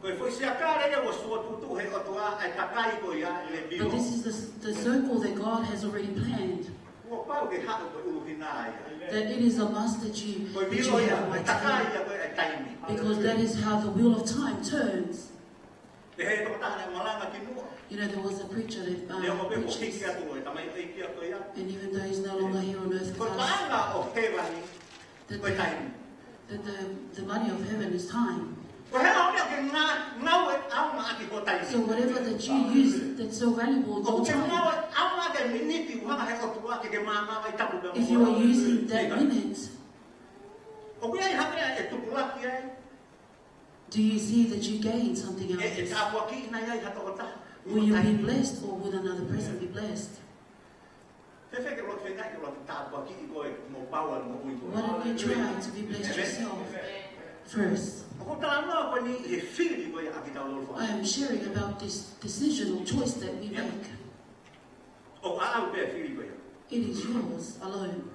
Ko e foʻi siakale ia ʻoku fokotuʻutuʻu he ʻOtua ʻa e kakai ko ia ʻi he vilo. But this is the, the circle that God has already planned. Kuo pau ke haʻu ko e ʻuluhinā ia. That it is a must that you, that you have my time. Ko e vilo ia, ko e kakai ia, ko e taimi. Because that is how the wheel of time turns. Pehē ʻe he tokotaha naʻe malanga kimuʻa. You know, there was a preacher that, uh, preaches. Neongo pē kuo hiki atu e tamaioʻeiki ko ia. And even though he's no longer here on earth with us, Ko e paʻanga ʻo hēvani, ko e taimi. That the, that the, the money of heaven is time. Ko e hā e meʻa ke ngā, ngāue ʻaonga ki ho taimi. So whatever that you use that's so valuable, your time. ʻOku ke ngāue ʻaonga ki he miniti ʻoku hanga he ʻOtua ke ke maʻu ʻa e tapu pē mo ia. If you are using that minute, ʻoku ʻi ai ha meʻa ʻe tupulaki ai? Do you see that you gain something out of this? ʻE, ʻe tāpuakiʻi nai ai ha tokotaha? Will you be blessed or will another person be blessed? Fēfē ke ʻoua te ke feinga ke ʻoua te ke tāpuakiʻi koe mo pau ʻa e moʻui ko ē? Why don't you try to be blessed yourself first? ʻOku ou talanoa ko eni he fili ko ia ʻa kitautolu fakamoʻui. I am sharing about this decision or choice that we make. ʻOku ʻaʻau pē e fili ko ia. It is yours alone.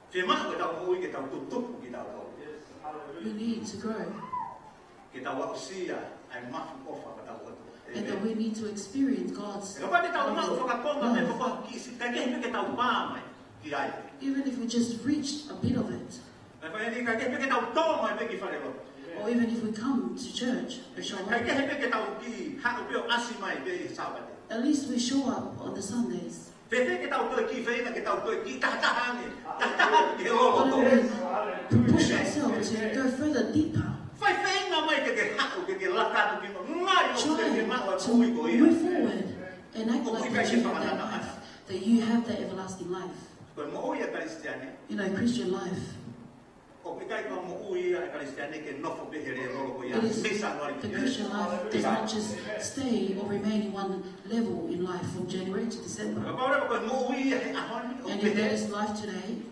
Fiemaʻu ke tau moʻui ke tau tutupu kitautolu. We need to grow. Ke tau aʻusia ʻa e mafu ʻofa ʻa hotau ʻOtua. And that we need to experience God's love. Kapau te tau maʻu fakakonga pē, kapau kiʻi siʻi, kae kehe pē ke tau pā mai ki ai. Even if we just reached a bit of it. Kae fai ni, kae kehe pē ke tau tō mai pē ki falelotu. Or even if we come to church and show up. Kae kehe pē ke tau kiʻi haʻu pē ʻo ʻasi mai pē he Sāpate. At least we show up on the Sundays. Fēfē ke tau toe kiʻi feinga, ke tau toe kiʻi tahataha ange, tahataha ange ki he loloto. Why don't we push ourselves to go further deeper? Fai feinga mai ke ke haʻu, ke ke laka atu ki muʻa, ngali ʻoku ke fiemaʻu ʻa e moʻui ko ia. Try to move forward and act like that you have that life, that you have that everlasting life. Ko e moʻui ʻa e Kalisitiane. You know, Christian life. ʻOku ʻikai ko e moʻui ia ʻa e Kalisitiane ke nofo pē he lēvolo ko ia. It is, mei Sānuali ki Tēvita. The Christian life does not just stay or remain in one level in life from January to December. Kapau leva ko e moʻui ia he ʻaho ni, ʻoku pehē. And if that is life today,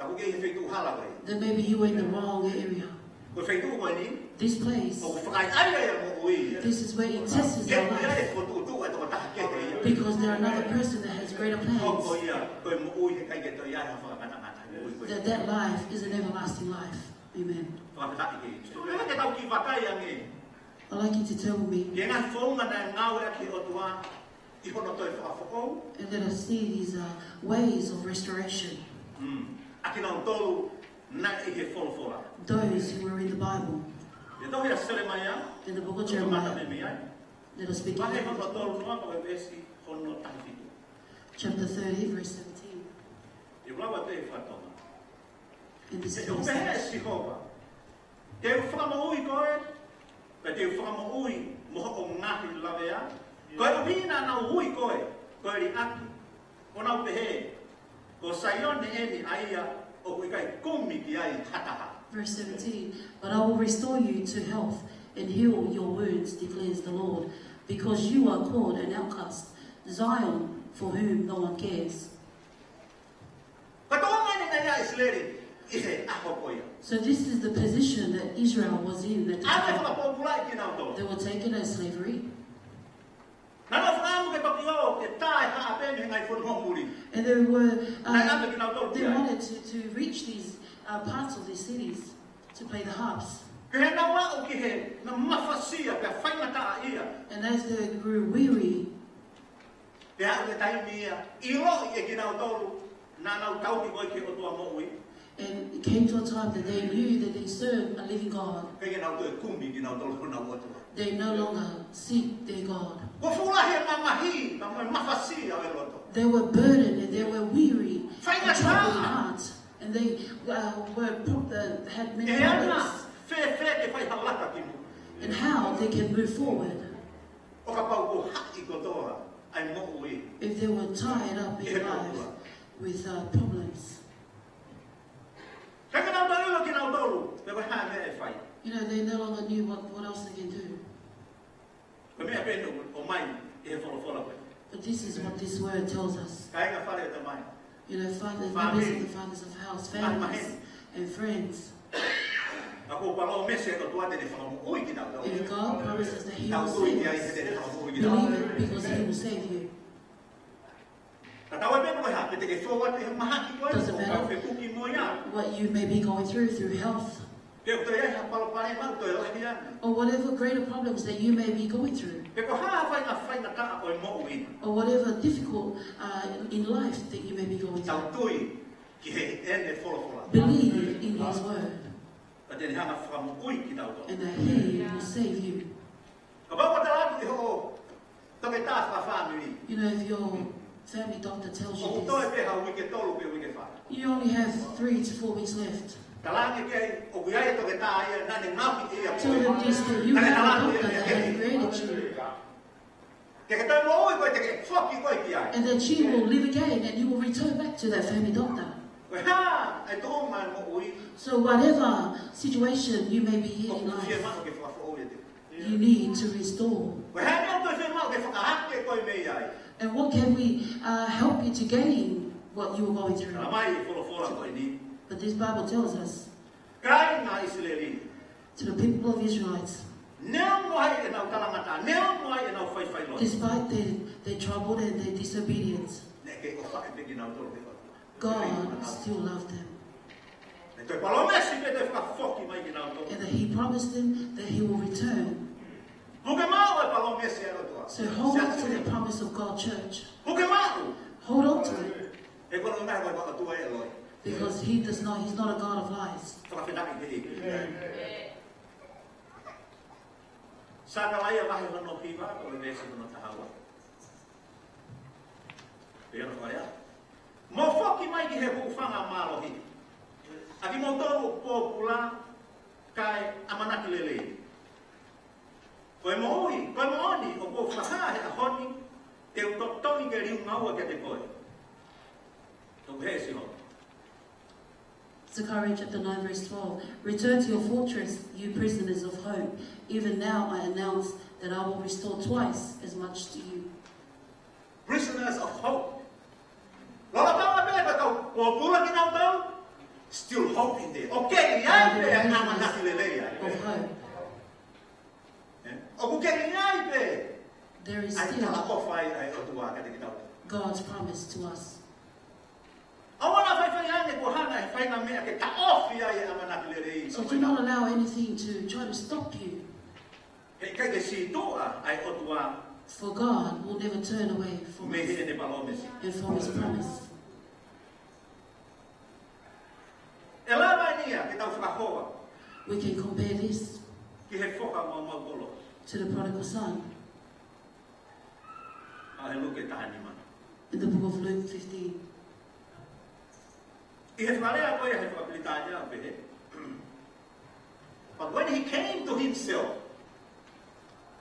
ʻoku ke ʻi he feituʻu hala ko ē. Then maybe you were in the wrong area. Ko e feituʻu ko eni. This place, ʻOku fakaʻaiʻai ai e moʻui. This is where it tests Ke our ʻi ai life. e fokotuʻutuʻu ʻa e tokotaha kehe ia. Because there are another person that has greater Hoko plans. ia, ko e moʻui he ʻikai ke toe ʻi ai ha fakangatangata. Moʻui ko ia. That that life is an everlasting life. Amen. Fakafetaʻi ki he ʻEiki. Ko e hā ke tau kiʻi vakai ange. I'd like you to tell me. Ke ngaahi founga naʻe ngāueʻaki ʻe he ʻOtua ʻi hono toe fakafoʻou. And let us see these uh, ways of restoration. Mm. ʻA kinautolu naʻe ʻi he folofola. Those who were in the Bible. ʻI he tohi ʻa Selemaia, In the book of ʻoku mata Jeremiah, mei ai. Let us begin. Vahe hono tolu noa ko e veesi hono taha fitu. Chapter thirty, verse seventeen. ʻOku lava ʻo pehē fakaTonga. And this is ʻOku what it pehē ʻe says. Sihova, te u fakamoʻui koe, pea te u fakamoʻui mo hoʻo ngaahi lavea. Koeʻuhi naʻa nau ui koe, ko e liʻaki, ʻo nau pehē, ko Saione eni ʻa ia ʻoku ʻikai kumi ki ai ha taha. Verse seventeen, but I will restore you to health and heal your wounds, declares the Lord, because you are called an outcast, Zion, for whom no one cares. Ko e tōʻonga eni naʻe ʻi ai ʻa ʻIsileli ʻi he ʻaho ko ia. So this is the position that Israel was in at the Naʻe time. fakapōpulaʻi kinautolu. They were taken as slavery. Naʻa nau fakaʻamu ke toki ō ke tā e haʻape mei he ngaahi fonua muli. And they were, Naʻe uh, ʻave kinautolu they ki ai. wanted to, to reach these uh, parts of these cities to play the harps. Pea heʻenau aʻu ki he, naʻe mafasia, pea faingataʻaʻia. And as they grew weary, Pea aʻu ki he taimi ia, ʻiloʻi ʻe kinautolu, naʻa nau tauhi koe ki he ʻOtua moʻui. and it came to a time that they knew that they served a living God. ʻIkai ke nau toe kumi kinautolu ki honau ʻOtua. They no longer seek their God. Kuo fuʻu lahi e mamahi, ka mo e mafasia ʻo e loto. They were burdened and they were weary and Faingataʻa. troubled in heart. And they uh, were pro- uh, had many ʻE anga, problems. fēfē ke fai ha laka ki muʻa. And how they can move forward ʻO kapau kuo haʻi kotoa ʻa e moʻui. if they were tied up in life with uh, problems. Ka ke nau tau ʻilo kinautolu, pe ko e hā e meʻa ʻe fai. You know, they no longer knew what, what else they can do. Ko e meʻa pē ʻoku ʻomai ʻe he folofola ko ē. But this is what this word tells us. Kāinga fale ʻo e tamai. You know, fathers, Family. Members of the fathers of house, families, and friends. Ka kuo palōmesi ʻe he ʻOtua te ne fakamoʻui kinautolu. If God promises that He Tau will tui save ki ai he us, te ne fakamoʻui believe kinautolu. it because He will save you. Ka tau ai pē ko e hā, pe te ke fou atu he mahaki ko ē, Doesn't ʻo matter. kau fepuki mo ia. What you may be going through through health, Pe ʻoku toe ʻi ai ha palopalema ʻoku toe lahi ange. or whatever greater problems that you may be going through. Pe ko e hā ha fainga-, faingataʻa ʻo e moʻui. Or whatever difficult uh, in life that you may be going Tau through. Tui ki heʻene folofola. Believe in His word Ka te ne hanga ʻo fakamoʻui kitautolu. and that He will save you. Kapau ko e tala atu ʻe hoʻo toketā fakafāmili. You know, if your family doctor tells you ʻOku toe this, pē ha uike tolu pe uike fā. You only have three to four weeks left. Talaange ki ai, ʻoku ʻi ai e toketā ia, naʻa ne ngaohi ia. Tell them this, that you have a doctor that has created you. Ke ke toe moʻui koe, te ke foki koe ki ai. And that you will live again and you will return back to that family doctor. Ko e hā e tuʻunga ʻo e moʻui. So whatever situation you may be in in ʻOku life, fiemaʻu ke fakafoʻou ʻiate koe. You need to restore. Ko e hā e meʻa ʻoku fiemaʻu ke fakahake koe mei ai. And what can we uh, help you to gain what you were going through? Talamai ʻe he folofola ko eni. But this Bible tells us Kāinga ʻIsileli. To the people of Israelites, Neongo ʻenau talangataʻa, neongo ʻenau faifailoto. Despite their, their trouble and their disobedience, Naʻe kei ʻofaʻi pē kinautolu ʻe he ʻOtua. God still loved them. Naʻe toe palōmesi pē te fakafoki mai kinautolu. And that He promised them that He will return. Puke maʻu e palōmesi ʻa e ʻOtua. So hold on to the promise of God, church. Puke maʻu. Hold on to it. He ko e ʻuhinga ko e ʻOtua ʻe loi. Because He does not, He's not a God of lies. Fakafetaʻi ki he ʻEiki. Sakalaia vahe hono hiva, ko e veesi hono taha ua. Pea ko ia. Mou foki mai ki he hūfanga mālohi. ʻA kimoutolu pōpula kae ʻamanaki lelei. Ko e moʻui, ko e moʻoni, ʻoku ou fakahā he ʻaho ni, te u totongi ke liunga ua kiate koe. Toku he sio. Zechariah chapter nine, verse twelve. Return to your fortress, you prisoners of hope. Even now I announce that I will restore twice as much to you. Prisoners of hope. Lolotonga pē ko e kau pōpula kinautolu, still hope in there. Okay, ʻi ai pē ʻamanaki lelei ai. Of hope. ʻOku kei ʻi ai pē ʻa e talaʻofa ʻa e ʻOtua kiate kitautolu. God's promise to us. ʻOua naʻa faifai ange kuo hanga ʻe he faʻahinga meʻa ke taʻofi ai e ʻamanaki lelei. So do not allow anything to try to stop you. He ʻikai ke sītuʻa ʻa e ʻOtua. For God will never turn away from us. Mei heʻene palōmesi. And from his promise. ʻE lava eni ia ke tau fakahoa. We can compare this. Ki he foha maumau koloa. To the prodigal son. ʻA e Luke taha nima. In the book of Luke fifteen. ʻI he fakalea ko ia he fakapilitānia ʻoku pehē. But when he came to himself,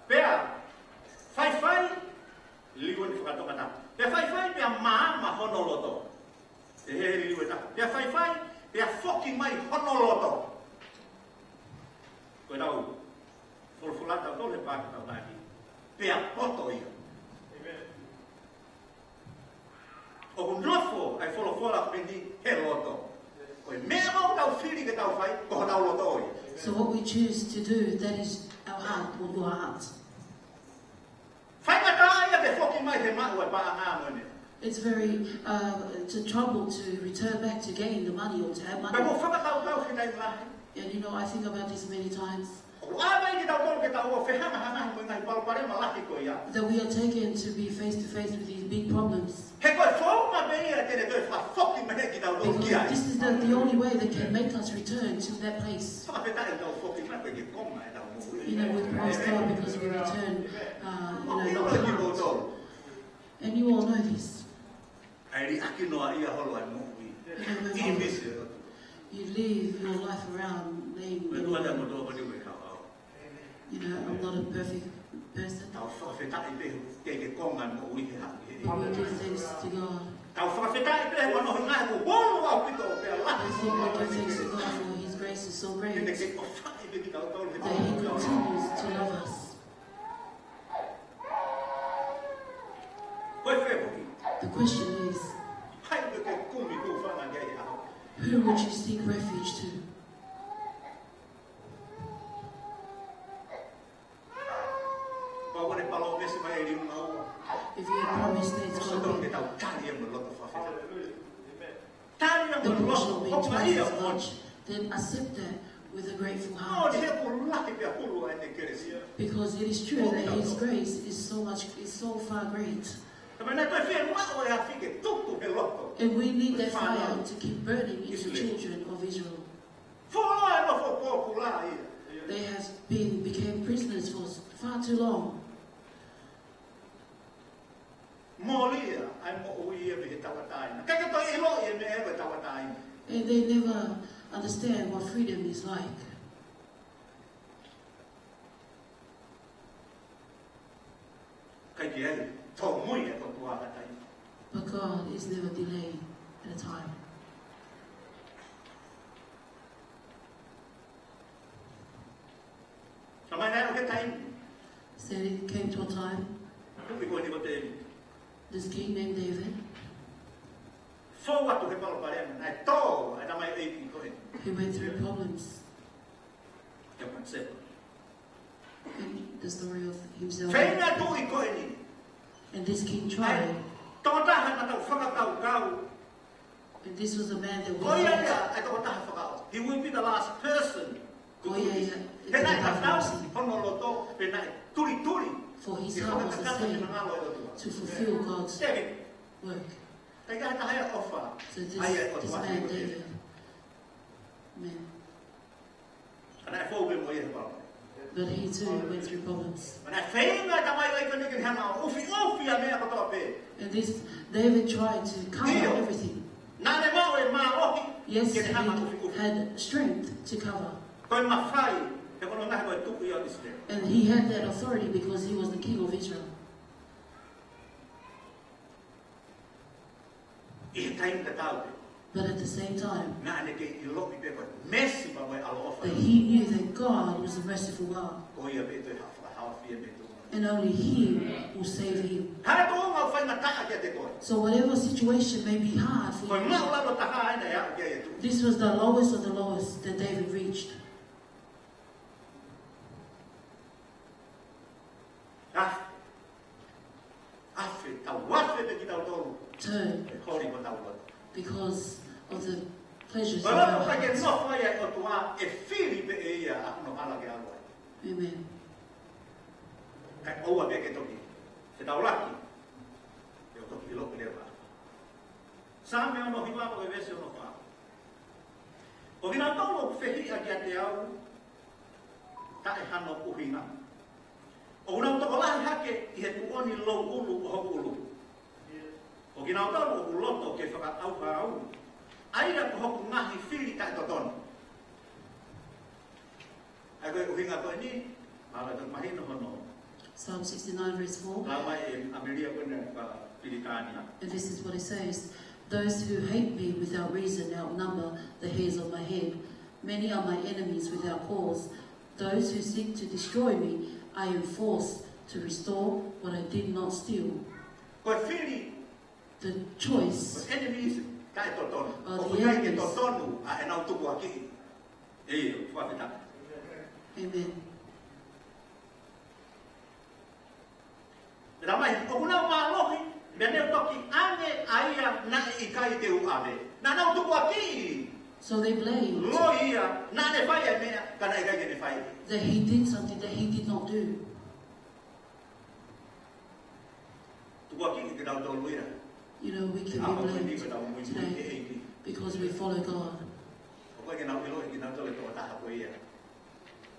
pea faifai, liliu ʻene fakatokanga. Pea faifai, pea maama hono loto. Pea he liliu ʻe taha. Pea faifai, pea foki mai hono loto. Ko e lau folofola ʻa e ʻOtua he paaki tau taki. Pea poto ia. ʻOku nofo ʻa e folofola ko eni he loto. Ko e meʻa ʻoku tau fili ke tau fai, ko hotau loto ia. So what we choose to do, that is our heart, will do our heart. Faingataʻa ia ke foki mai he maʻu ʻa e paʻanga mo eni. It's very, uh, it's a trouble to return back to gain the money or to have money. Pea ʻoku ou fakakaukau he taimi lahi. And you know, I think about this many times. ʻOku ʻalu mai kitautolu ke tau ō ʻo fehangahangai mo e ngaahi palopalema lahi ko ia. That we are taken to be face to face with these big problems. He ko e founga pē ia te ne toe fakafoki mai kitautolu ki ai. Because this is the, the only way that can make us return to that place. Fakafetaʻi tau foki mai ko e ke konga ʻetau moʻui. You know, we praise God because we return, uh, you know, not hurt. And you all know this. ʻA e liʻaki noaʻia holo ʻa e moʻui. You know, when you live your life around being, you know, I'm not a perfect person. Tau fakafetaʻi pē ke ke konga moʻui he haʻu he. But we give thanks to God. Tau fakafetaʻi pē he ʻoku ʻi ai e ngaahi kuo holo ʻaupito pea lahi. I think we give thanks to God for his grace is so great that he continues to love us. Ko e fehuʻi ko eni. The question is, who would you seek refuge to? If you had promised that it's gonna be the portion of being blessed as much, then accept that with a grateful heart. Because it is true that his grace is so much, is so far great. And we need that fire to keep burning in the children of Israel. They have been, became prisoners for far too long. Mōlia ʻa e moʻui ia mei he tauʻatāina. ʻIkai ke toe ʻiloʻi e meʻa ko e tauʻatāina. And they never understand what freedom is like. ʻIkai ke ʻi ai e tōmui ʻa e ʻOtua ha taimi. But God is never delayed at a time. Ka mai naʻe ʻi ai e taimi. Said it came to a time. Tuʻi ko eni ko Tēvita. This king named David. Fou atu he palopalema, naʻe tō ʻa e tamaioʻeiki ko eni. He went through problems. Kia Patisepa. In the story of himself. Feinga e tuʻi ko eni. And this king tried. Tokotaha naʻa tau fakakaukau. And this was a man that was. Ko ia ia, e tokotaha fakaʻosi. He will be the last person to do this. Ko ia ia, he naʻe tatau hono loto, pe naʻe tulituli. For his heart was the same to fulfill God's work. Tēvita. ʻIkai ke ʻi ai ha taha ia ʻofa. So this, this man, David. Amen. Ka naʻe fou pē mo ia he palopalema. But he too went through problems. Ka naʻe feinga e tamaioʻeiki ko eni ke ne hanga ʻo ʻufiʻufi ʻa e meʻa kotoa pē. And this David tried to cover everything. ʻIo. Naʻa ne maʻu e mālohi ke ne hanga ʻo ʻufiʻufi. Yes, he had strength to cover. Ko e mafai, he ko hono ngaahi ko e tuʻi ʻo ʻIsileli. And he had that authority because he was the king of Israel. ʻI he taimi tatau pē. But at the same time, naʻa ne kei ʻiloʻi pē ko e meesi pea mo e ʻaloʻofa. That he knew that God was a merciful God. Ko ia pē ʻe toe fakahaofi ia mei he tuʻunga. And only he will save him. Hā e tuʻunga ʻoku faingataʻa kiate koe? So whatever situation may be hard for you, ko e māʻulalo taha ena ʻe aʻu ki ai e tuʻi. This was the lowest of the lowest that David reached. turn E holi ko tau loto. because of the pleasures Ko of e loto our kai ke hearts. Nofo ai ʻa e ʻOtua, ʻe fili pē ʻe ia ʻa hono hala ke ʻalu ai. Amen. Kae ʻoua pē ke toki fetaulaki, ʻe toki ʻiloʻi leva. Saame ono hiva ko e veesi ono fā. Ko kinautolu ʻoku fehiʻa kiate au, taʻe hano ʻuhinga, ʻoku nau tokolahi hake ʻi he tuʻoni louʻulu ʻo hoku ʻulu. Ko kinautolu ʻoku loto ke fakaʻauha au, ʻa ia ko hoku ngaahi fili taʻe totonu. ʻA ia ko e ʻuhinga ko eni, mahalo ʻe toki mahino hono Psalm sixty-nine, verse four. Lau mai ʻe ʻAmelika ko eni ʻa Pilitānia. And this is what it says: "Those who hate me without reason outnumber the hairs of my head. Many are my enemies without cause. Those who seek to destroy me, I am forced to restore what I did not steal." Ko e fili The choice. Enemies taʻe totonu. Oh, ʻOku the ʻikai ke enemies. Totonu ʻa ʻenau tukuakiʻi. ʻIo, fakafetaʻi. Amen. Pea mai, ʻoku nau mālohi, meʻa ne u toki ʻange ʻa ia naʻe ʻikai te u ʻave. Naʻa nau tukuakiʻi. So they blamed Loi ia, naʻa ne fai ʻa e meʻa, ka naʻe ʻikai ke ne fai. that he did something that he did not do. Tukuakiʻi kitautolu ia. You know, we can ʻA ko be e blamed niʻihi ʻoku tau muimui today ʻEiki. Because we follow God. ʻOku ʻikai ke nau ʻiloʻi kinautolu e tokotaha ko ia.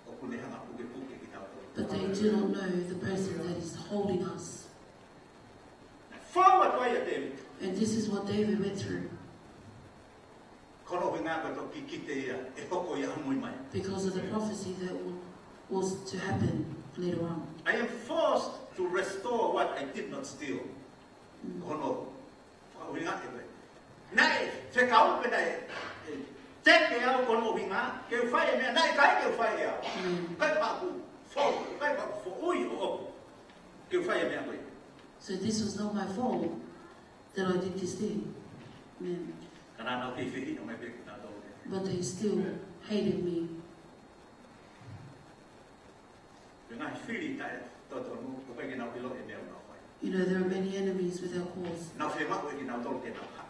ʻOku ne hanga pukepuke kitautolu. But they do not know the person that is holding us. Naʻe fou atu ai ʻa Tēvita. And this is what David went through Ko hono ʻuhinga ko e toki kite ia, ʻe hoko ia ʻamui mai. because of the prophecy that wa- was to happen later on. I am forced to restore what I did not steal. Ko hono ʻuhinga ʻe koe. Naʻe fekau pē naʻe, ʻe, teke au ko hono ʻuhinga, ke u fai e meʻa, naʻe ʻikai ke u fai ʻe au. Mm. ʻIkai pē ʻoku fou, ʻikai pē ʻoku foʻui ʻoʻoku ke u fai e meʻa ko ia. So this was not my fault that I did this thing. Amen. Ka naʻa nau kei fehiʻa mai pē kinautolu. But they still hated me. Ko e ngaahi fili taʻe totonu, ʻoku ʻikai ke nau ʻiloʻi e meʻa ʻoku nau fai. You know, there are many enemies without cause. Nau fiemaʻu ʻe kinautolu ke nau hā.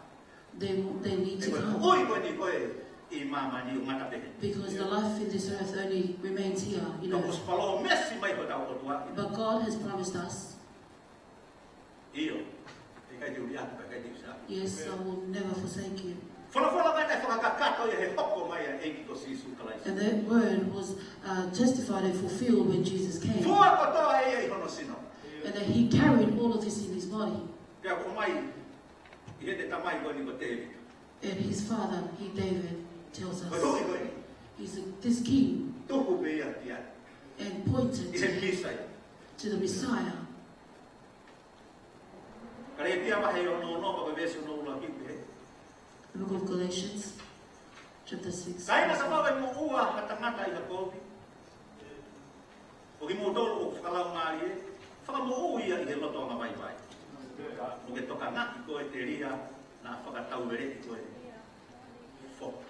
They they need He to ko e come moʻui ko eni ko ē ʻi māmani ʻoku ngata pē. Because the life in this earth only remains here. You Ka know, ʻosi palōmesi mai hotau ʻOtua. but God has promised us. ʻIo, ʻe ʻikai te u ʻiate koe, ʻe ʻikai te u sāʻi. Yes, I will never forsake you. Folofola mai naʻe fakakakato ia he hoko mai ʻa e ʻEiki ko Sīsū Kalaisi. And that word was uh, testified and fulfilled when Jesus came. Fua kotoa ia ʻi hono sino. And that he carried all of this in his body. Pea ko mai ʻi he te tamai ko eni ko Tēvita. And his father, he David, tells Ko e tuʻi us, ko eni. he's a, this king Tuku pē ia ki ai. And pointed ʻI to, he Mīsaia. To the Messiah. Kalētia vahe ono ono, pea ko e veesi ono ua ki he. The book of Galatians, chapter six. Ka ʻi ai ha taha ʻe moʻua ha tangata ʻi ha kovi, ʻo kimoutolu ʻoku fakalaumālie, fakamoʻui ia ʻi he loto angavaivai. Mo ke tokangaʻi koe ʻe Kalaisi, naʻa fakatauveleʻi koe foki.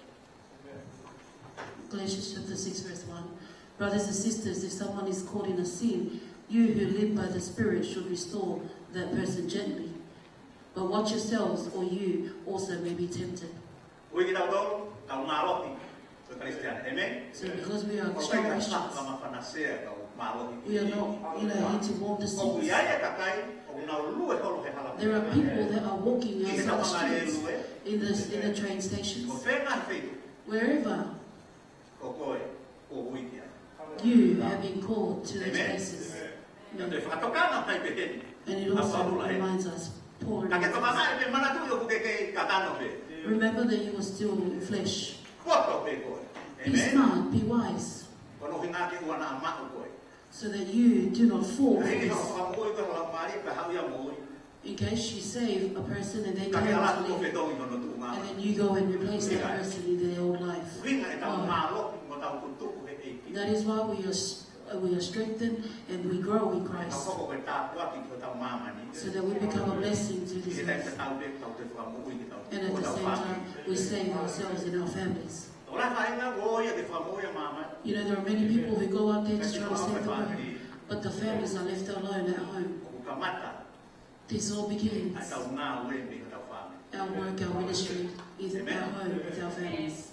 Galatians chapter six, verse one. Brothers and sisters, if someone is caught in a sin, you who live by the Spirit should restore that person gently. But watch yourselves, or you also may be tempted. Ui kitautolu, tau mālohi ko e Kalisitiane. Amen? So because we are ʻOku ʻikai strong ke Christians, fakamafanasia kau mālohi. we are not, you know, here to warn the ʻOku ʻi ai saints. e kakai, ʻoku nau lue holo he hala. There are people that are walking ʻI he outside the tafaʻaki streets, lue. in the, in the train Ko stations. fē ngaahi feituʻu. Wherever Ko koe, ko ui kia. You have been called to those Amen. Places. Ka te fakatokanga mai pē heni. And it ʻA also Paula heni. Reminds us, Paul Ka ke reminds toka us. Mai pē manatu ʻoku ke kei kakano pē. Remember that you were still in flesh. Koto pē koe. Be Amen. Smart, be wise, Ko hono ʻuhinga ke ʻoua naʻa maʻu koe. So that you do not fall for Hei, this. Ka fakamoʻui koe ʻe he Laumālie, pea haʻu ia moʻui. In case you save a person and they Ka ke come ala to ko live, fetongi hono tuʻunga. And then you go and replace that person in their old life. ʻUhinga ʻetau Oh. Mālohi mo ʻetau tutuku he ʻEiki. That is why we are, s- uh, we are strengthened and we grow in Ka Christ. hoko ko e tāpuaki ki hotau māmani. So that we become a blessing to ʻI this he taimi earth. tatau pē ʻoku tau toe fakamoʻui kitautolu. And at the same time, we save ourselves and our families. ʻOku lahi e kāinga ʻoku ō ia ke fakamoʻui ʻa māmani. You know, there are many people who go out there to try to save the world, but the families are left alone at home. ʻOku kamata This all begins. Our work, our ministry is at home with our families.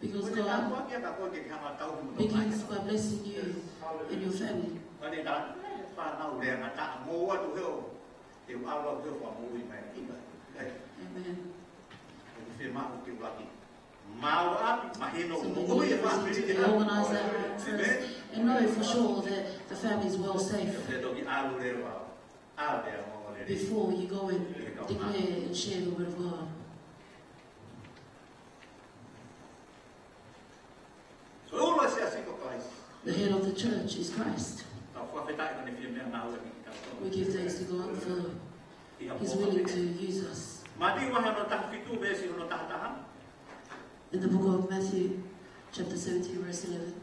Because God begins by blessing you and your family. Amen. So we need to organize our breakfast and know for sure that the family is well safe before you go and declare and share the word of God. The head of the church is Christ. We give thanks to God for He's willing to use us. In the book of Matthew, chapter seventeen, verse eleven.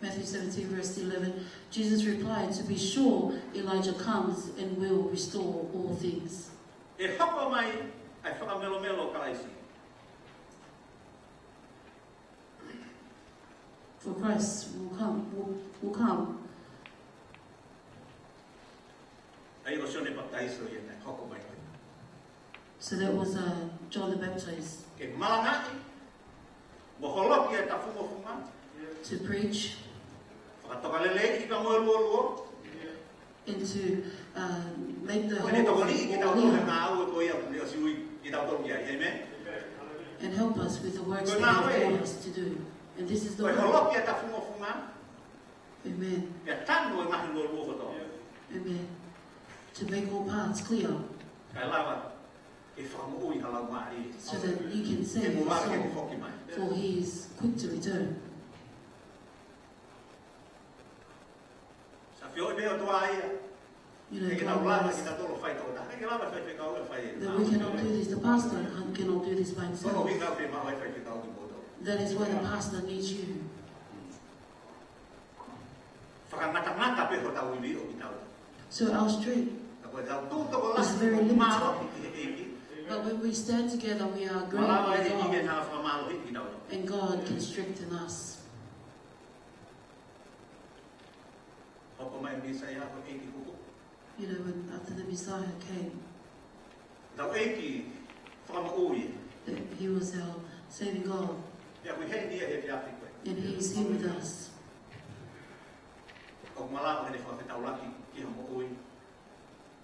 Matthew seventeen, verse eleven, Jesus replied, "To be sure, Elijah comes and will restore all things." For Christ will come, will, will come. So that was, uh, John the Baptist. To preach. And to, uh, make the whole thing clear. And help us with the works that He called us to do. And this is the work. Amen. Amen. To make all paths clear. So that He can save us all, for He is quick to return. You know, God knows that we cannot do this. The pastor can, cannot do this by himself. That is why the pastor needs you. So our strength is very limited. But when we stand together, we are great in God. And God can strengthen us. You know, when after the Messiah came, that He was our saving God. And He is here with us.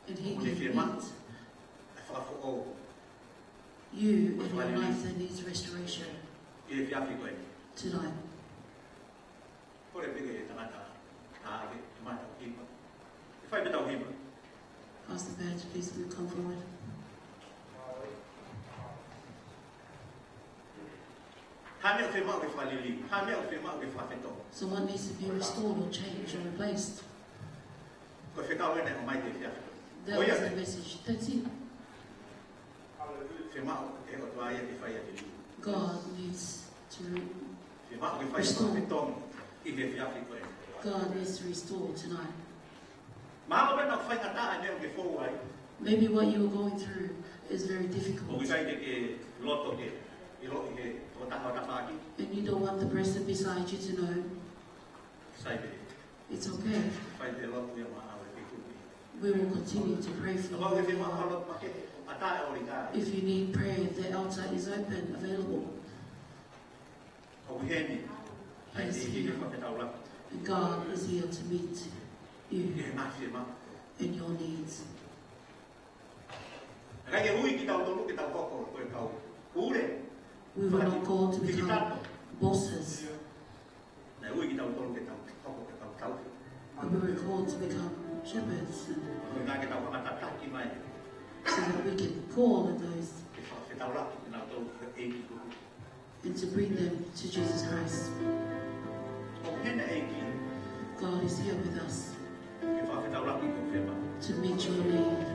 And He can meet you in your life that needs restoration tonight. Pastor Badge, please do come forward. Someone needs to be restored or changed or replaced. That was the message. That's it. God needs to restore. God needs to restore tonight. Maybe what you are going through is very difficult. And you don't want the person beside you to know. It's okay. We will continue to pray for you. If you need prayer, the altar is open, available. He's here. And God is here to meet you and your needs. We were not called to become bosses. But we were called to become shepherds and so that we can call on those and to bring them to Jesus Christ. God is here with us to meet your need.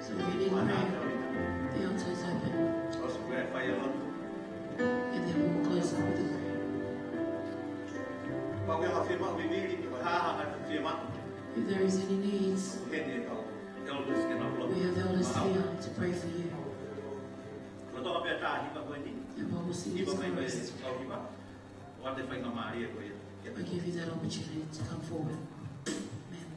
So if you need prayer, the altar is open. And then we'll close up with a prayer. If there is any needs, we have elders here to pray for you. And while we sing this chorus, I give you that opportunity to come forward. Amen.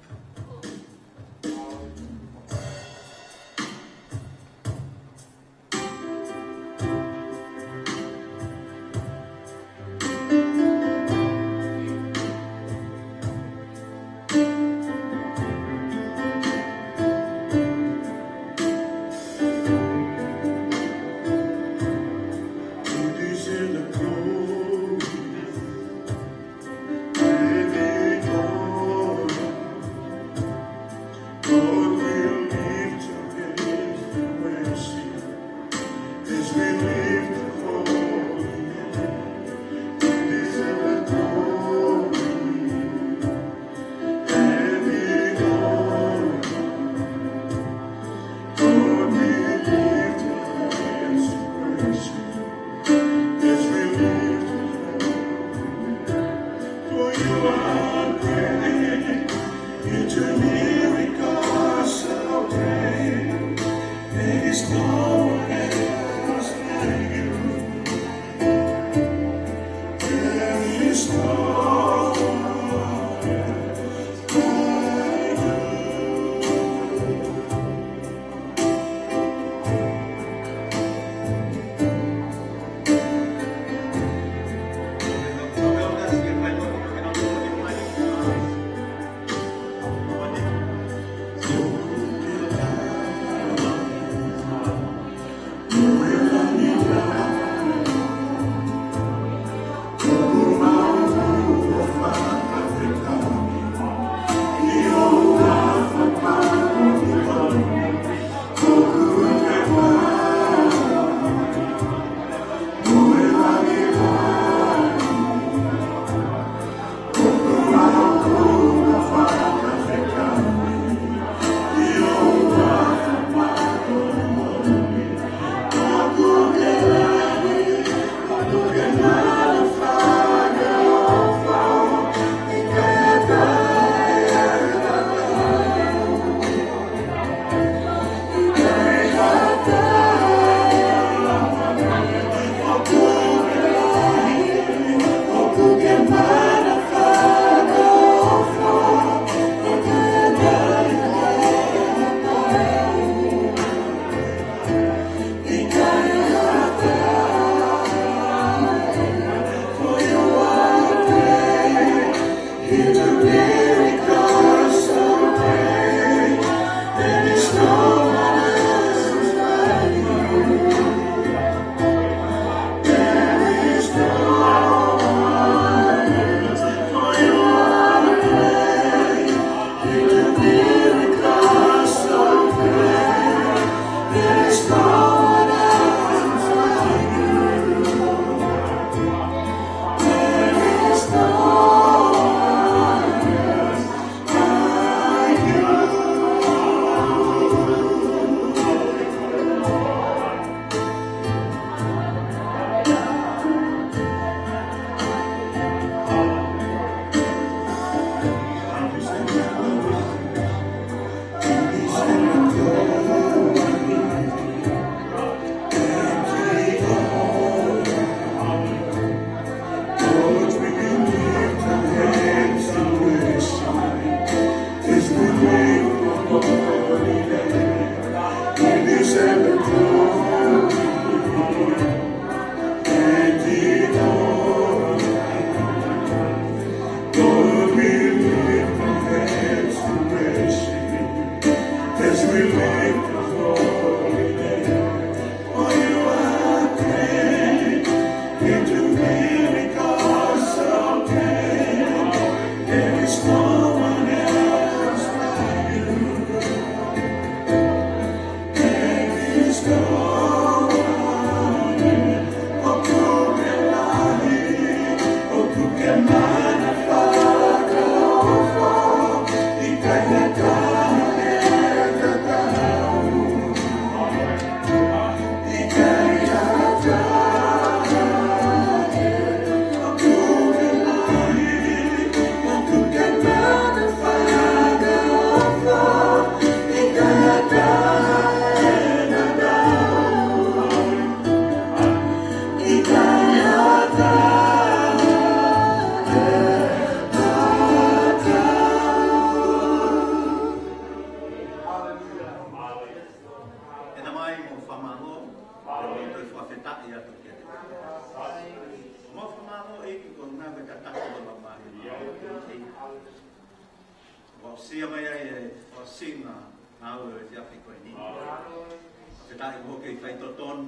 Ia mai ai e fakaʻosinga ngāue ʻo e efiafi ko eni. Fakafetaʻi kuo ke faitotonu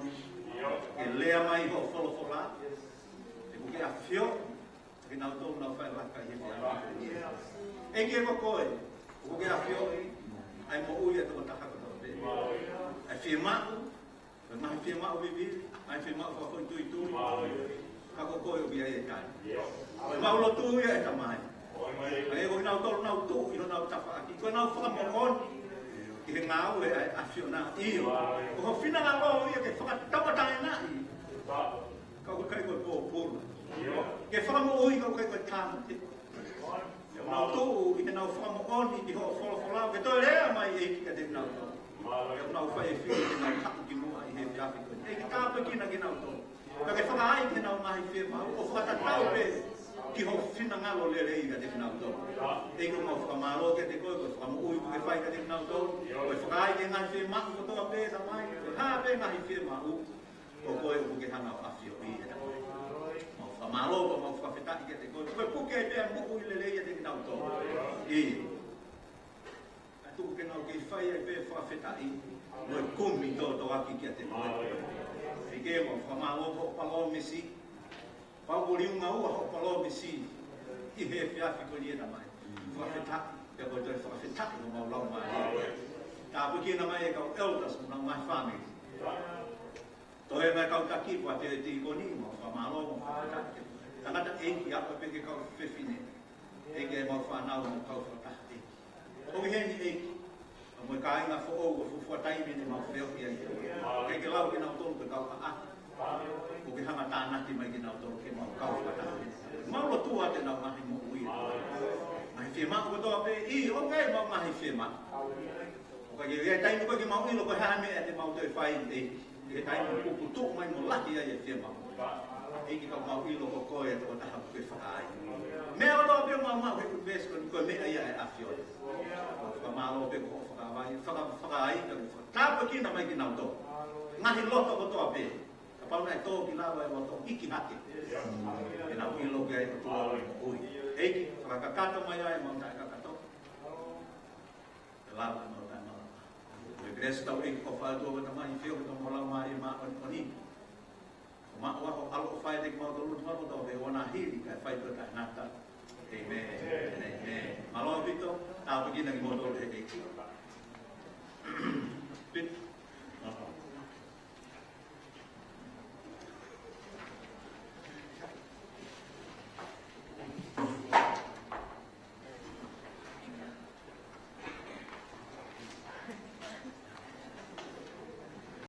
ke lea mai hoʻo folofola. ʻOku ke ʻafioʻi kinautolu ʻoku nau fai laka ʻi he efiafi ko eni. ʻEiki, ko koe ʻoku ke ʻafioʻi ʻa e moʻui ʻa e tokotaha kotoa pē. ʻA e fiemaʻu, ʻa e ngaahi fiemaʻu vivili, ʻa e fiemaʻu fakafoʻituitui. Ka ko koe ʻoku ʻi ai e tali. Ko ʻemau lotu ia, ʻe Tamai. Hangē ko kinautolu ʻoku nau tuʻu ʻi honau tafaʻaki, ko ʻenau fakamoʻoni ki he ngāue ʻa e ʻAfiona. ʻIo, ko ho finangalo ia ke fakatauʻatāinaʻi kau kakai ko e pōpula, ke fakamoʻui kau kakai ko e tāmateʻi. ʻOku nau tuʻu ʻi heʻenau fakamoʻoni ki hoʻo folofola, ke toe lea mai, ʻEiki, kiate kinautolu. ʻOku nau fai e fili ke nau haʻu ki muʻa ʻi he efiafi ko eni. ʻEiki, tāpuekina kinautolu. Ka ke fakaai ki heʻenau ngaahi fiemaʻu, ʻo fakatatau pē ki ho finangalo lelei kiate kinautolu. ʻEiki, ʻoku mau fakamālō kiate koe, ko e fakamoʻui kuo ke fai kiate kinautolu. Ko e fakaai ki he ngaahi fiemaʻu kotoa pē, Tamai. Ko e hā pē ngaahi fiemaʻu, ko koe ʻoku ke hanga ʻo ʻafioʻi, ʻe Tamai. Mau fakamālō, mau fakafetaʻi kiate koe. Ko e puke pē ʻa e moʻui lelei ʻiate kinautolu. ʻIo. Ka tuku ke nau kei fai ai pē fakafetaʻi mo e kumi tōtōaki kiate koe. ʻEiki, mau fakamālō hoʻo palōmesi. Pau ʻoku liunga ua hoʻo palōmesi ʻi he efiafi ko eni, ʻe Tamai. Fakafetaʻi pea ko e toe fakafetaʻi homau laumālie. Tāpuekina mai e kau elders mo honau ngaahi fāmili. Toe mai kau taki, ko e tīkoni, mau fakamālō, mau fakafetaʻi. Tangataʻeiki, ʻa ia pē ki he kau fefine. ʻEiki, ʻemau fānau, mau kau fakataha, ʻEiki. ʻOku ʻi heni, ʻEiki, mo e kāinga foʻou ʻoku fuofua taimi ni mau feohi ai. ʻEiki, lau kinautolu ko e kau ʻaʻahi. ʻOku ke hanga ʻo tānaki mai kinautolu ke mau kau fakataha. Mau lotua ʻenau ngaahi moʻui. Ngaahi fiemaʻu kotoa pē, ʻio, ʻoku ʻi ai ʻemau ngaahi fiemaʻu. ʻOku ʻikai ke ʻi ai taimi ko ē ke mau ʻilo ko e hā e meʻa te mau toe fai, ʻEiki. ʻI he taimi ʻoku puputuʻu mai mo lahi ai e fiemaʻu. ʻEiki, ka mau ʻilo ko koe e tokotaha ʻoku ke fakaai. Meʻa kotoa pē ʻoku mau maʻu he ʻunivēsi ko eni, ko e meʻa ia ʻa e ʻAfiona. Fakamālō pē ko hoʻo fakaai, faka-, fakaai, ka ke fakatāpuekina mai kinautolu. Ngaahi loto kotoa pē. Kapau naʻe tō ki lalo e loto, iiki hake. Ke nau ʻilo ko e ʻOtua ʻoku moʻui. ʻEiki, fakakakato mai ai ʻemau taʻekakato. Ke lava ʻemau taʻemalava. Ko e kelesi ʻa hotau ʻEiki ko e ʻofa ʻa e ʻOtua ko e Tamai, feohi ʻa e Laumālie Māʻoniʻoni, ʻo maʻu ʻa hoʻo ʻaloʻofa ʻiate kimautolu, holo tau he ʻoua naʻa hili kae fai pē ʻo taʻengata. ʻĒmeni. ʻĒmeni. Mālō ʻaupito, tāpuekina kimoutolu ʻe he ʻEiki. Pit-,